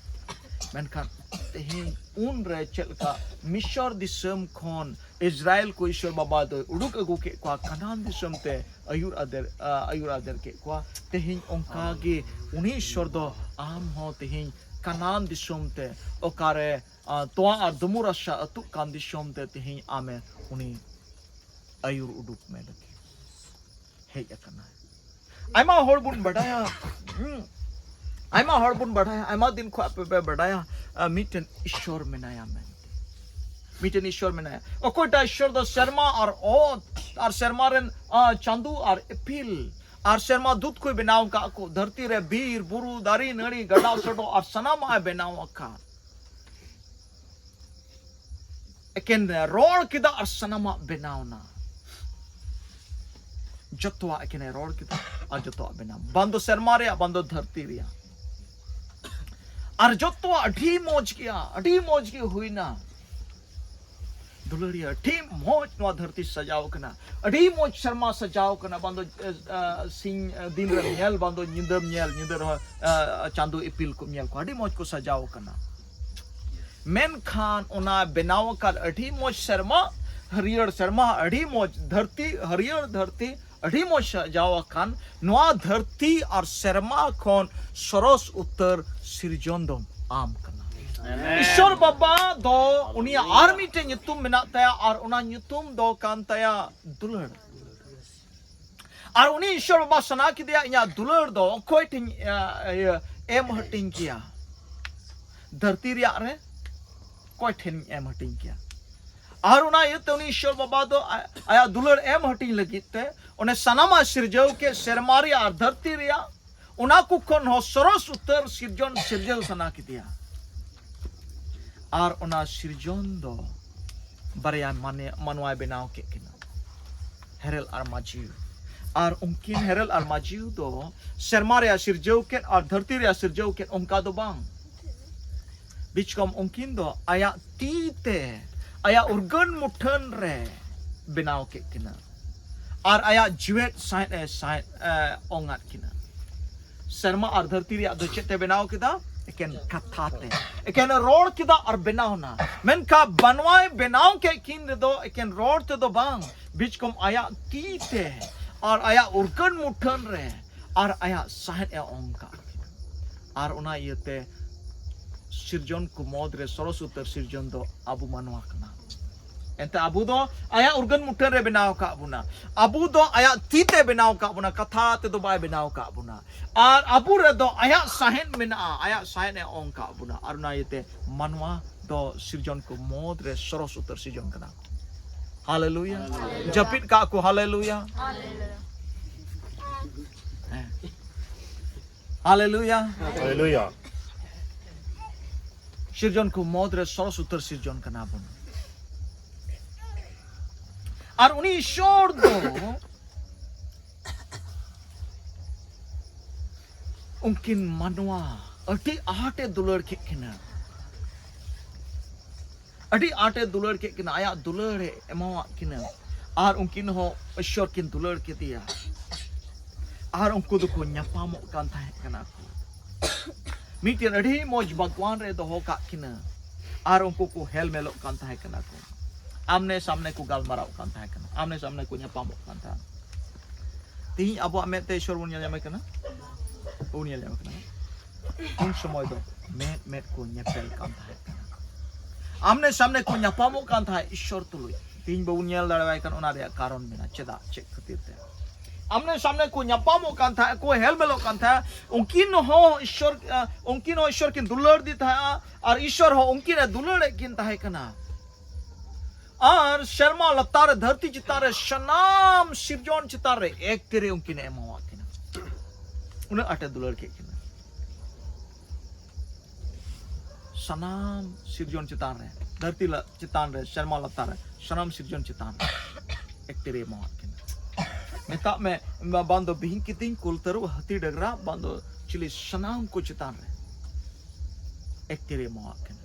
ᱢᱮᱱᱠᱷᱟᱱ ᱛᱮᱦᱮᱧ ᱩᱱᱨᱮ ᱪᱮᱫ ᱞᱮᱠᱟ ᱢᱤᱥᱚᱨ ᱫᱤᱥᱚᱢ ᱠᱷᱚᱱ ᱤᱥᱨᱟᱭᱮᱞ ᱠᱚ ᱤᱥᱚᱨ ᱵᱟᱵᱟ ᱫᱚᱭ ᱩᱰᱩᱠ ᱟᱹᱜᱩ ᱠᱮᱫ ᱠᱚᱣᱟ, ᱠᱟᱱᱟᱱ ᱫᱤᱥᱚᱢ ᱛᱮ ᱟᱹᱭᱩᱨ ᱟᱫᱮᱨ, ᱟ, ᱟᱹᱭᱩᱨ ᱟᱫᱮᱨ ᱠᱮᱫ ᱠᱚᱣᱟ, ᱛᱮᱦᱮᱧ ᱚᱱᱠᱟ ᱜᱮ ᱩᱱᱤ ᱤᱥᱚᱨ ᱫᱚ ᱟᱢ ᱦᱚᱸ ᱛᱮᱦᱮᱧ ᱠᱟᱱᱟᱱ ᱫᱤᱥᱚᱢ ᱛᱮ, ᱚᱠᱟᱨᱮ, ᱟ, ᱛᱚᱣᱟ ᱟᱨ ᱫᱩᱢᱩᱨ ᱨᱟᱥᱟ ᱟᱹᱛᱩᱜ ᱠᱟᱱ ᱫᱤᱥᱚᱢ ᱛᱮ ᱛᱮᱦᱮᱧ ᱟᱢᱮ ᱩᱱᱤ ᱟᱹᱭᱩᱨ ᱩᱰᱩᱠ ᱢᱮ ᱞᱟᱹᱜᱤᱫ ᱦᱮᱡ ᱟᱠᱟᱱᱟᱭ᱾ ᱟᱭᱢᱟ ᱦᱚᱲ ᱵᱚᱱ ᱵᱟᱰᱟᱭᱟ, ᱦᱩᱸ, ᱟᱭᱢᱟ ᱦᱚᱲ ᱵᱚᱱ ᱵᱟᱰᱟᱭᱟ, ᱟᱭᱢᱟ ᱫᱤᱱ ᱠᱷᱚᱱ ᱟᱯᱮ ᱯᱮ ᱵᱟᱰᱟᱭᱟ, ᱟ, ᱢᱤᱫᱴᱮᱱ ᱤᱥᱚᱨ ᱢᱮᱱᱟᱭᱟ ᱢᱮᱱᱛᱮ᱾ ᱢᱤᱫᱴᱮᱱ ᱤᱥᱚᱨ ᱢᱮᱱᱟᱭᱟ᱾ ᱚᱠᱚᱭᱴᱟᱜ ᱤᱥᱚᱨ ᱫᱚ ᱥᱮᱨᱢᱟ ᱟᱨ ᱚᱛ ᱟᱨ ᱥᱮᱨᱢᱟ ᱨᱮᱱ, ᱟ, ᱪᱟᱸᱫᱚ ᱟᱨ ᱤᱯᱤᱞ ᱟᱨ ᱥᱮᱨᱢᱟ ᱫᱩᱛ ᱠᱚᱭ ᱵᱮᱱᱟᱣ ᱟᱠᱟᱫ ᱠᱚ, ᱫᱷᱟᱹᱨᱛᱤ ᱨᱮ ᱵᱤᱨ, ᱵᱩᱨᱩ, ᱫᱟᱨᱮ, ᱱᱟᱹᱲᱤ, ᱜᱟᱰᱟ, ᱥᱚᱰᱚᱜ ᱟᱨ ᱥᱟᱱᱟᱢᱟᱜ ᱮ ᱵᱮᱱᱟᱣ ᱟᱠᱟᱫ᱾ ᱮᱠᱮᱱ ᱨᱚᱲ ᱠᱮᱫᱟ ᱟᱨ ᱥᱟᱱᱟᱢᱟᱜ ᱵᱮᱱᱟᱣ ᱮᱱᱟ᱾ ᱡᱚᱛᱚᱣᱟᱜ ᱮᱠᱮᱱᱮ ᱨᱚᱲ ᱠᱮᱫᱟ ᱟᱨ ᱡᱚᱛᱚᱣᱟᱜ ᱵᱮᱱᱟᱣ, ᱵᱟᱝ ᱫᱚ ᱥᱮᱨᱢᱟ ᱨᱮᱭᱟᱜ, ᱵᱟᱝ ᱫᱚ ᱫᱷᱟᱹᱨᱛᱤ ᱨᱮᱭᱟᱜ᱾ ᱟᱨ ᱡᱚᱛᱚᱣᱟᱜ ᱟᱹᱰᱤ ᱢᱚᱡᱽ ᱜᱮᱭᱟ, ᱟᱹᱰᱤ ᱢᱚᱡᱽ ᱜᱮ ᱦᱩᱭᱱᱟ᱾ ᱫᱩᱞᱟᱹᱲᱤᱭᱟᱹ, ᱟᱹᱰᱤ ᱢᱚᱡᱽ ᱱᱚᱣᱟ ᱫᱷᱟᱹᱨᱛᱤ ᱥᱟᱡᱟᱣ ᱠᱟᱱᱟ, ᱟᱹᱰᱤ ᱢᱚᱡᱽ ᱥᱮᱨᱢᱟ ᱥᱟᱡᱟᱣ ᱠᱟᱱᱟ, ᱵᱟᱝ ᱫᱚ, ᱮ, ᱮ, ᱥᱤᱧ, ᱮ, ᱫᱤᱱ ᱨᱮᱢ ᱧᱮᱞ, ᱵᱟᱝ ᱫᱚ ᱧᱤᱫᱟᱹᱢ ᱧᱮᱞ, ᱧᱤᱫᱟᱹ ᱨᱮᱦᱚᱸ, ᱮ, ᱪᱟᱸᱫᱚ ᱤᱯᱤᱞ ᱠᱚᱢ ᱧᱮᱞ ᱠᱚᱣᱟ, ᱟᱹᱰᱤ ᱢᱚᱡᱽ ᱠᱚ ᱥᱟᱡᱟᱣ ᱠᱟᱱᱟ᱾ ᱢᱮᱱᱠᱷᱟᱱ ᱚᱱᱟ ᱵᱮᱱᱟᱣ ᱟᱠᱟᱫ ᱟᱹᱰᱤ ᱢᱚᱡᱽ ᱥᱮᱨᱢᱟ, ᱦᱟᱹᱨᱭᱟᱹᱲ ᱥᱮᱨᱢᱟ, ᱟᱹᱰᱤ ᱢᱚᱡᱽ ᱫᱷᱟᱹᱨᱛᱤ, ᱦᱟᱹᱨᱭᱟᱹᱲ ᱫᱷᱟᱹᱨᱛᱤ, ᱟᱹᱰᱤ ᱢᱚᱡᱽ ᱥᱟᱡᱟᱣ ᱟᱠᱟᱱ ᱱᱚᱣᱟ ᱫᱷᱟᱹᱨᱛᱤ ᱟᱨ ᱥᱮᱨᱢᱟ ᱠᱷᱚᱱ ᱥᱚᱨᱚᱥ ᱩᱛᱟᱹᱨ ᱥᱤᱨᱡᱚᱱ ᱫᱚᱢ ᱟᱢ ᱠᱟᱱᱟ᱾ ᱟᱢᱮᱱ᱾ ᱤᱥᱚᱨ ᱵᱟᱵᱟ ᱫᱚ ᱩᱱᱤᱭᱟᱜ ᱟᱨ ᱢᱤᱫᱴᱮᱱ ᱧᱩᱛᱩᱢ ᱢᱮᱱᱟᱜ ᱛᱟᱭᱟ, ᱟᱨ ᱚᱱᱟ ᱧᱩᱛᱩᱢ ᱫᱚ ᱠᱟᱱ ᱛᱟᱭᱟ ᱫᱩᱞᱟᱹᱲ᱾ ᱟᱨ ᱩᱱᱤ ᱤᱥᱚᱨ ᱵᱟᱵᱟ ᱥᱟᱱᱟ ᱠᱮᱫᱮᱭᱟ, ᱤᱧᱟᱹᱜ ᱫᱩᱞᱟᱹᱲ ᱫᱚ ᱚᱠᱚᱭ ᱴᱷᱮᱱ, ᱤᱭᱟᱹ, ᱤᱭᱟᱹ, ᱮᱢ ᱦᱟᱹᱴᱤᱧ ᱠᱮᱭᱟ? ᱫᱷᱟᱹᱨᱛᱤ ᱨᱮᱭᱟᱜ ᱨᱮ ᱚᱠᱚᱭ ᱴᱷᱮᱱ ᱮᱢ ᱦᱟᱹᱴᱤᱧ ᱠᱮᱭᱟ? ᱟᱨ ᱚᱱᱟ ᱤᱭᱟᱹᱛᱮ ᱩᱱᱤ ᱤᱥᱚᱨ ᱵᱟᱵᱟ ᱫᱚ ᱟ-, ᱟᱭᱟᱜ ᱫᱩᱞᱟᱹᱲ ᱮᱢ ᱦᱟᱹᱴᱤᱧ ᱞᱟᱹᱜᱤᱫ ᱛᱮ ᱚᱱᱮ ᱥᱟᱱᱟᱢᱟᱜ ᱥᱤᱨᱡᱟᱹᱣ ᱠᱮᱫ, ᱥᱮᱨᱢᱟ ᱨᱮᱭᱟᱜ ᱟᱨ ᱫᱷᱟᱹᱨᱛᱤ ᱨᱮᱭᱟᱜ, ᱚᱱᱟ ᱠᱚ ᱠᱷᱚᱱ ᱦᱚᱸ ᱥᱚᱨᱚᱥ ᱩᱛᱟᱹᱨ ᱥᱤᱨᱡᱚᱱ ᱥᱤᱨᱡᱟᱹᱣ ᱥᱟᱱᱟ ᱠᱮᱫᱮᱭᱟ᱾ ᱟᱨ ᱚᱱᱟ ᱥᱤᱨᱡᱚᱱ ᱫᱚ ᱵᱟᱨᱭᱟ ᱢᱟᱱᱮ, ᱢᱟᱱᱣᱟᱭ ᱵᱮᱱᱟᱣ ᱠᱮᱫ ᱠᱤᱱᱟ, ᱦᱮᱨᱮᱞ ᱟᱨ ᱢᱟᱹᱡᱷᱤ᱾ ᱟᱨ ᱩᱱᱠᱤᱱ ᱦᱮᱨᱮᱞ ᱟᱨ ᱢᱟᱹᱡᱷᱤ ᱫᱚ ᱥᱮᱨᱢᱟ ᱨᱮᱭᱟᱜ ᱥᱤᱨᱡᱟᱹᱣ ᱠᱮᱫ ᱟᱨ ᱫᱷᱟᱹᱨᱛᱤ ᱨᱮᱭᱟᱜ ᱥᱤᱨᱡᱟᱹᱣ ᱠᱮᱫ, ᱚᱱᱠᱟ ᱫᱚ ᱵᱟᱝ᱾ ᱵᱤᱪᱠᱚᱢ ᱩᱱᱠᱤᱱ ᱫᱚ ᱟᱭᱟᱜ ᱛᱤ ᱛᱮ, ᱟᱭᱟᱜ ᱩᱨᱜᱟᱹᱱ ᱢᱩᱴᱷᱟᱹᱱ ᱨᱮ ᱵᱮᱱᱟᱣ ᱠᱮᱫ ᱠᱤᱱᱟ᱾ ᱟᱨ ᱟᱭᱟᱜ ᱡᱤᱣᱮᱫ ᱥᱟᱸᱦᱮᱫ ᱮ ᱥᱟᱸᱦᱮᱫ, ᱮ, ᱚᱝᱟᱫ ᱠᱤᱱᱟ᱾ ᱥᱮᱨᱢᱟ ᱟᱨ ᱫᱷᱟᱹᱨᱛᱤ ᱨᱮᱭᱟᱜ ᱫᱚ ᱪᱮᱫ ᱛᱮ ᱵᱮᱱᱟᱣ ᱠᱮᱫᱟ? ᱮᱠᱮᱱ ᱠᱟᱛᱷᱟ ᱛᱮ᱾ ᱮᱠᱮᱱ ᱨᱚᱲ ᱠᱮᱫᱟ ᱟᱨ ᱵᱮᱱᱟᱣ ᱮᱱᱟ᱾ ᱢᱮᱱᱠᱷᱟᱱ ᱵᱟᱱᱣᱟᱭ ᱵᱮᱱᱟᱣ ᱠᱮᱫ ᱠᱤᱱ ᱨᱮᱫᱚ ᱮᱠᱮᱱ ᱨᱚᱲ ᱛᱮᱫᱚ ᱵᱟᱝ, ᱵᱤᱪᱠᱚᱢ ᱟᱭᱟᱜ ᱛᱤ ᱛᱮ ᱟᱨ ᱟᱭᱟᱜ ᱩᱨᱜᱟᱹᱱ ᱢᱩᱴᱷᱟᱹᱱ ᱨᱮ ᱟᱨ ᱟᱭᱟᱜ ᱥᱟᱸᱦᱮᱫ ᱮ ᱚᱝ ᱠᱟᱜ ᱠᱤᱱᱟ᱾ ᱟᱨ ᱚᱱᱟ ᱤᱭᱟᱹᱛᱮ ᱥᱤᱨᱡᱚᱱ ᱠᱚ ᱢᱩᱫᱽ ᱨᱮ ᱥᱚᱨᱚᱥ ᱩᱛᱟᱹᱨ ᱥᱤᱨᱡᱚᱱ ᱫᱚ ᱟᱵᱚ ᱢᱟᱱᱣᱟ ᱠᱟᱱᱟ᱾ ᱮᱱᱛᱮ ᱟᱵᱚ ᱫᱚ ᱟᱭᱟᱜ ᱩᱨᱜᱟᱹᱱ ᱢᱩᱴᱷᱟᱹᱱ ᱨᱮ ᱵᱮᱱᱟᱣ ᱟᱠᱟᱫ ᱵᱚᱱᱟ᱾ ᱟᱵᱚ ᱫᱚ ᱟᱭᱟᱜ ᱛᱤ ᱛᱮ ᱵᱮᱱᱟᱣ ᱟᱠᱟᱫ ᱵᱚᱱᱟ, ᱠᱟᱛᱷᱟ ᱛᱮᱫᱚ ᱵᱟᱭ ᱵᱮᱱᱟᱣ ᱟᱠᱟᱫ ᱵᱚᱱᱟ᱾ ᱟᱨ ᱟᱵᱚ ᱨᱮᱫᱚ ᱟᱭᱟᱜ ᱥᱟᱸᱦᱮᱫ ᱢᱮᱱᱟᱜᱼᱟ, ᱟᱭᱟᱜ ᱥᱟᱸᱦᱮᱫ ᱮ ᱚᱝ ᱟᱠᱟᱫ ᱵᱚᱱᱟ᱾ ᱟᱨ ᱚᱱᱟ ᱤᱭᱟᱹᱛᱮ ᱢᱟᱱᱣᱟ ᱫᱚ ᱥᱤᱨᱡᱚᱱ ᱠᱚ ᱢᱩᱫᱽ ᱨᱮ ᱥᱚᱨᱚᱥ ᱩᱛᱟᱹᱨ ᱥᱤᱨᱡᱚᱱ ᱠᱟᱱᱟ᱾ ᱦᱟᱞᱮᱞᱩᱭᱟ᱾ ᱡᱟᱹᱯᱤᱫ ᱠᱟᱜ ᱠᱚ, ᱦᱟᱞᱮᱞᱩᱭᱟ᱾ ᱦᱮᱸ᱾ ᱦᱟᱞᱮᱞᱩᱭᱟ᱾ Hallelujah. ᱥᱤᱨᱡᱚᱱ ᱠᱚ ᱢᱩᱫᱽ ᱨᱮ ᱥᱚᱨᱚᱥ ᱩᱛᱟᱹᱨ ᱥᱤᱨᱡᱚᱱ ᱠᱟᱱᱟ ᱵᱚᱱ᱾ ᱟᱨ ᱩᱱᱤ ᱤᱥᱚᱨ ᱫᱚ ᱩᱱᱠᱤᱱ ᱢᱟᱱᱣᱟ ᱟᱹᱰᱤ ᱟᱸᱴᱮ ᱫᱩᱞᱟᱹᱲ ᱠᱮᱫ ᱠᱤᱱᱟ᱾ ᱟᱹᱰᱤ ᱟᱸᱴᱮ ᱫᱩᱞᱟᱹᱲ ᱠᱮᱫ ᱠᱤᱱᱟ, ᱟᱭᱟᱜ ᱫᱩᱞᱟᱹᱲ ᱮ ᱮᱢᱟᱣᱟᱫ ᱠᱤᱱᱟ᱾ ᱟᱨ ᱩᱱᱠᱤᱱ ᱦᱚᱸ ᱤᱥᱚᱨ ᱠᱤᱱ ᱫᱩᱞᱟᱹᱲ ᱠᱮᱫᱮᱭᱟ᱾ ᱟᱨ ᱩᱱᱠᱩ ᱫᱚᱠᱚ ᱧᱟᱯᱟᱢᱚᱜ ᱠᱟᱱ ᱛᱟᱦᱮᱸ ᱠᱟᱱᱟ ᱠᱚ᱾ ᱢᱤᱫᱴᱮᱱ ᱟᱹᱰᱤ ᱢᱚᱡᱽ ᱵᱟᱜᱽᱣᱟᱱ ᱨᱮ ᱫᱚᱦᱚ ᱠᱟᱜ ᱠᱤᱱᱟ᱾ ᱟᱨ ᱩᱱᱠᱩ ᱠᱚ ᱦᱮᱞ ᱢᱮᱞᱚᱜ ᱠᱟᱱ ᱛᱟᱦᱮᱸ ᱠᱟᱱᱟ ᱠᱚ᱾ ᱟᱢᱱᱮ ᱥᱟᱢᱱᱮ ᱠᱚ ᱜᱟᱞᱢᱟᱨᱟᱜ ᱠᱟᱱ ᱛᱟᱦᱮᱸ ᱠᱟᱱᱟ, ᱟᱢᱱᱮ ᱥᱟᱢᱱᱮ ᱠᱚ ᱧᱟᱯᱟᱢᱚᱜ ᱠᱟᱱ ᱛᱟᱦᱮᱸ᱾ ᱛᱮᱦᱤᱧ ᱟᱵᱚᱣᱟᱜ ᱢᱮᱫ ᱛᱮ ᱤᱥᱚᱨ ᱵᱚᱱ ᱧᱮᱞ ᱧᱟᱢᱮ ᱠᱟᱱᱟ? ᱵᱚᱱ ᱧᱮᱞ ᱧᱟᱢᱮ ᱠᱟᱱᱟ᱾ ᱩᱱ ᱥᱚᱢᱚᱭ ᱫᱚ ᱢᱮᱫ ᱢᱮᱫ ᱠᱚ ᱧᱮᱯᱮᱞ ᱠᱟᱱ ᱛᱟᱦᱮᱸ ᱠᱟᱱᱟ, ᱟᱢᱱᱮ ᱥᱟᱢᱱᱮ ᱠᱚ ᱧᱟᱯᱟᱢᱚᱜ ᱠᱟᱱ ᱛᱟᱦᱮᱸ ᱤᱥᱚᱨ ᱛᱩᱞᱩᱡ᱾ ᱛᱮᱦᱤᱧ ᱵᱟᱵᱚᱱ ᱧᱮᱞ ᱫᱟᱲᱮᱣᱟᱭ ᱠᱟᱱ, ᱚᱱᱟ ᱨᱮᱭᱟᱜ ᱠᱟᱨᱚᱱ ᱢᱮᱱᱟᱜᱼᱟ᱾ ᱪᱮᱫᱟᱜ? ᱪᱮᱫ ᱠᱷᱟᱹᱛᱤᱨ ᱛᱮ? ᱟᱢᱱᱮ ᱥᱟᱢᱱᱮ ᱠᱚ ᱧᱟᱯᱟᱢᱚᱜ ᱠᱟᱱ ᱛᱟᱦᱮᱸ, ᱠᱚ ᱦᱮᱞ ᱢᱮᱞᱚᱜ ᱠᱟᱱ ᱛᱟᱦᱮᱸ᱾ ᱩᱱᱠᱤᱱ ᱦᱚᱸ ᱤᱥᱚᱨ, ᱩᱱᱠᱤᱱ ᱦᱚᱸ ᱤᱥᱚᱨ ᱠᱤᱱ ᱫᱩᱞᱟᱹᱲ ᱫᱤ ᱛᱟᱦᱮᱸᱜᱼᱟ ᱟᱨ ᱤᱥᱚᱨ ᱦᱚᱸ ᱩᱱᱠᱤᱱ ᱮ ᱫᱩᱞᱟᱹᱲᱮᱫ ᱠᱤᱱ ᱛᱟᱦᱮᱸ ᱠᱟᱱᱟ᱾ ᱟᱨ ᱥᱮᱨᱢᱟ ᱞᱟᱛᱟᱨ ᱨᱮ, ᱫᱷᱟᱹᱨᱛᱤ ᱪᱮᱛᱟᱱ ᱨᱮ, ᱥᱟᱱᱟᱢ ᱥᱤᱨᱡᱚᱱ ᱪᱮᱛᱟᱱ ᱨᱮ ᱮᱠ ᱛᱮᱨᱮ ᱩᱱᱠᱤᱱ ᱮ ᱮᱢᱟᱣᱟᱫ ᱠᱤᱱᱟ᱾ ᱩᱱᱟᱹᱜ ᱟᱸᱴᱮ ᱫᱩᱞᱟᱹᱲ ᱠᱮᱫ ᱠᱤᱱᱟ᱾ ᱥᱟᱱᱟᱢ ᱥᱤᱨᱡᱚᱱ ᱪᱮᱛᱟᱱ ᱨᱮ, ᱫᱷᱟᱹᱨᱛᱤ ᱞᱟ-, ᱪᱮᱛᱟᱱ ᱨᱮ, ᱥᱮᱨᱢᱟ ᱞᱟᱛᱟᱨ ᱨᱮ, ᱥᱟᱱᱟᱢ ᱥᱤᱨᱡᱚᱱ ᱪᱮᱛᱟᱱ ᱨᱮ ᱮᱠ ᱛᱮᱨᱮ ᱮᱢᱟᱣᱟᱫ ᱠᱤᱱᱟ᱾ ᱢᱮᱛᱟᱜ ᱢᱮ, ᱵᱟᱝ ᱫᱚ ᱵᱤᱧ ᱠᱤᱫᱤᱧ, ᱠᱩᱞ ᱛᱟᱹᱨᱩᱵ, ᱦᱟᱹᱛᱤ ᱰᱟᱝᱨᱟ, ᱵᱟᱝ ᱫᱚ ᱪᱤᱞᱤ, ᱥᱟᱱᱟᱢ ᱠᱚ ᱪᱮᱛᱟᱱ ᱨᱮ ᱮᱠᱛᱤᱨᱮ ᱮᱢᱟᱣᱟᱜ ᱠᱟᱱᱟ᱾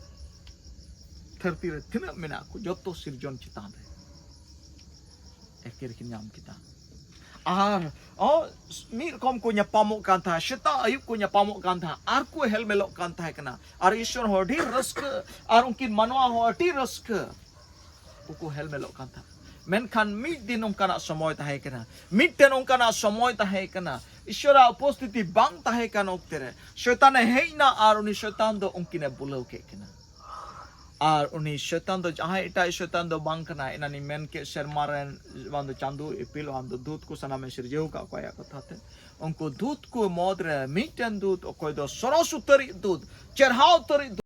ᱫᱷᱟᱹᱨᱛᱤ ᱨᱮ ᱛᱤᱱᱟᱹᱜ ᱢᱮᱱᱟᱜ ᱠᱚ, ᱡᱚᱛᱚ ᱥᱤᱨᱡᱚᱱ ᱪᱮᱛᱟᱱ ᱨᱮ ᱮᱠᱛᱤᱨ ᱠᱤᱱ ᱧᱟᱢ ᱠᱮᱫᱟ᱾ ᱟᱨ ᱚ, ᱢᱤᱫ ᱨᱚᱠᱚᱢ ᱠᱚ ᱧᱟᱯᱟᱢᱚᱜ ᱠᱟᱱ ᱛᱟᱦᱮᱸᱫ, ᱥᱮᱛᱟᱜ ᱟᱹᱭᱩᱵ ᱠᱚ ᱧᱟᱯᱟᱢᱚᱜ ᱠᱟᱱ ᱛᱟᱦᱮᱸᱫ, ᱟᱨ ᱠᱚ ᱦᱮᱞᱢᱮᱞᱚᱜ ᱠᱟᱱ ᱛᱟᱦᱮᱸ ᱠᱟᱱᱟ, ᱟᱨ ᱤᱥᱚᱨ ᱦᱚᱸ ᱟᱹᱰᱤ ᱨᱟᱹᱥᱠᱟᱹ, ᱟᱨ ᱩᱱᱠᱤᱱ ᱢᱟᱱᱣᱟ ᱦᱚᱸ ᱟᱹᱰᱤ ᱨᱟᱹᱥᱠᱟᱹ᱾ ᱩᱱᱠᱩ ᱦᱮᱞᱢᱮᱞᱚᱜ ᱠᱟᱱ ᱛᱟᱦᱮᱸᱫ᱾ ᱢᱮᱱᱠᱷᱟᱱ ᱢᱤᱫ ᱫᱤᱱ ᱚᱱᱠᱟᱱᱟᱜ ᱥᱚᱢᱚᱭ ᱛᱟᱦᱮᱸ ᱠᱟᱱᱟ, ᱢᱤᱫᱴᱮᱱ ᱚᱱᱠᱟᱱᱟᱜ ᱥᱚᱢᱚᱭ ᱛᱟᱦᱮᱸ ᱠᱟᱱᱟ, ᱤᱥᱚᱨᱟᱜ ᱩᱯᱚᱥᱛᱷᱤᱛᱤ ᱵᱟᱝ ᱛᱟᱦᱮᱸ ᱠᱟᱱ ᱚᱠᱛᱮ ᱨᱮ ᱥᱚᱭᱛᱟᱱᱮ ᱦᱮᱡ ᱮᱱᱟ ᱟᱨ ᱩᱱᱤ ᱥᱚᱭᱛᱟᱱ ᱫᱚ ᱩᱱᱠᱤᱱᱮ ᱵᱩᱞᱟᱹᱣ ᱠᱮᱫ ᱠᱤᱱᱟ᱾ ᱟᱨ ᱩᱱᱤ ᱥᱚᱭᱛᱟᱱ ᱫᱚ ᱡᱟᱦᱟᱸᱭ ᱮᱴᱟᱜ ᱥᱚᱭᱛᱟᱱ ᱫᱚ ᱵᱟᱝ ᱠᱟᱱᱟ, ᱮᱱᱟᱱᱤᱧ ᱢᱮᱱ ᱠᱮᱫ, ᱥᱮᱨᱢᱟ ᱨᱮᱱ ᱵᱟᱝ ᱫᱚ ᱪᱟᱸᱫᱚ, ᱤᱯᱤᱞ, ᱵᱟᱝ ᱫᱚ ᱫᱩᱛ ᱠᱚ ᱥᱟᱱᱟᱢᱮ ᱥᱤᱨᱡᱟᱹᱣ ᱟᱠᱟᱫ ᱠᱚᱣᱟ ᱟᱭᱟᱜ ᱠᱟᱛᱷᱟ ᱛᱮ᱾ ᱩᱱᱠᱩ ᱫᱩᱛ ᱠᱚ ᱢᱩᱫᱽ ᱨᱮ ᱢᱤᱫᱴᱮᱱ ᱫᱩᱛ, ᱚᱠᱚᱭ ᱫᱚ ᱥᱚᱨᱚᱥ ᱩᱛᱟᱹᱨᱤᱡ ᱫᱩᱛ, ᱪᱮᱨᱦᱟ ᱩᱛᱟᱹᱨᱤᱡ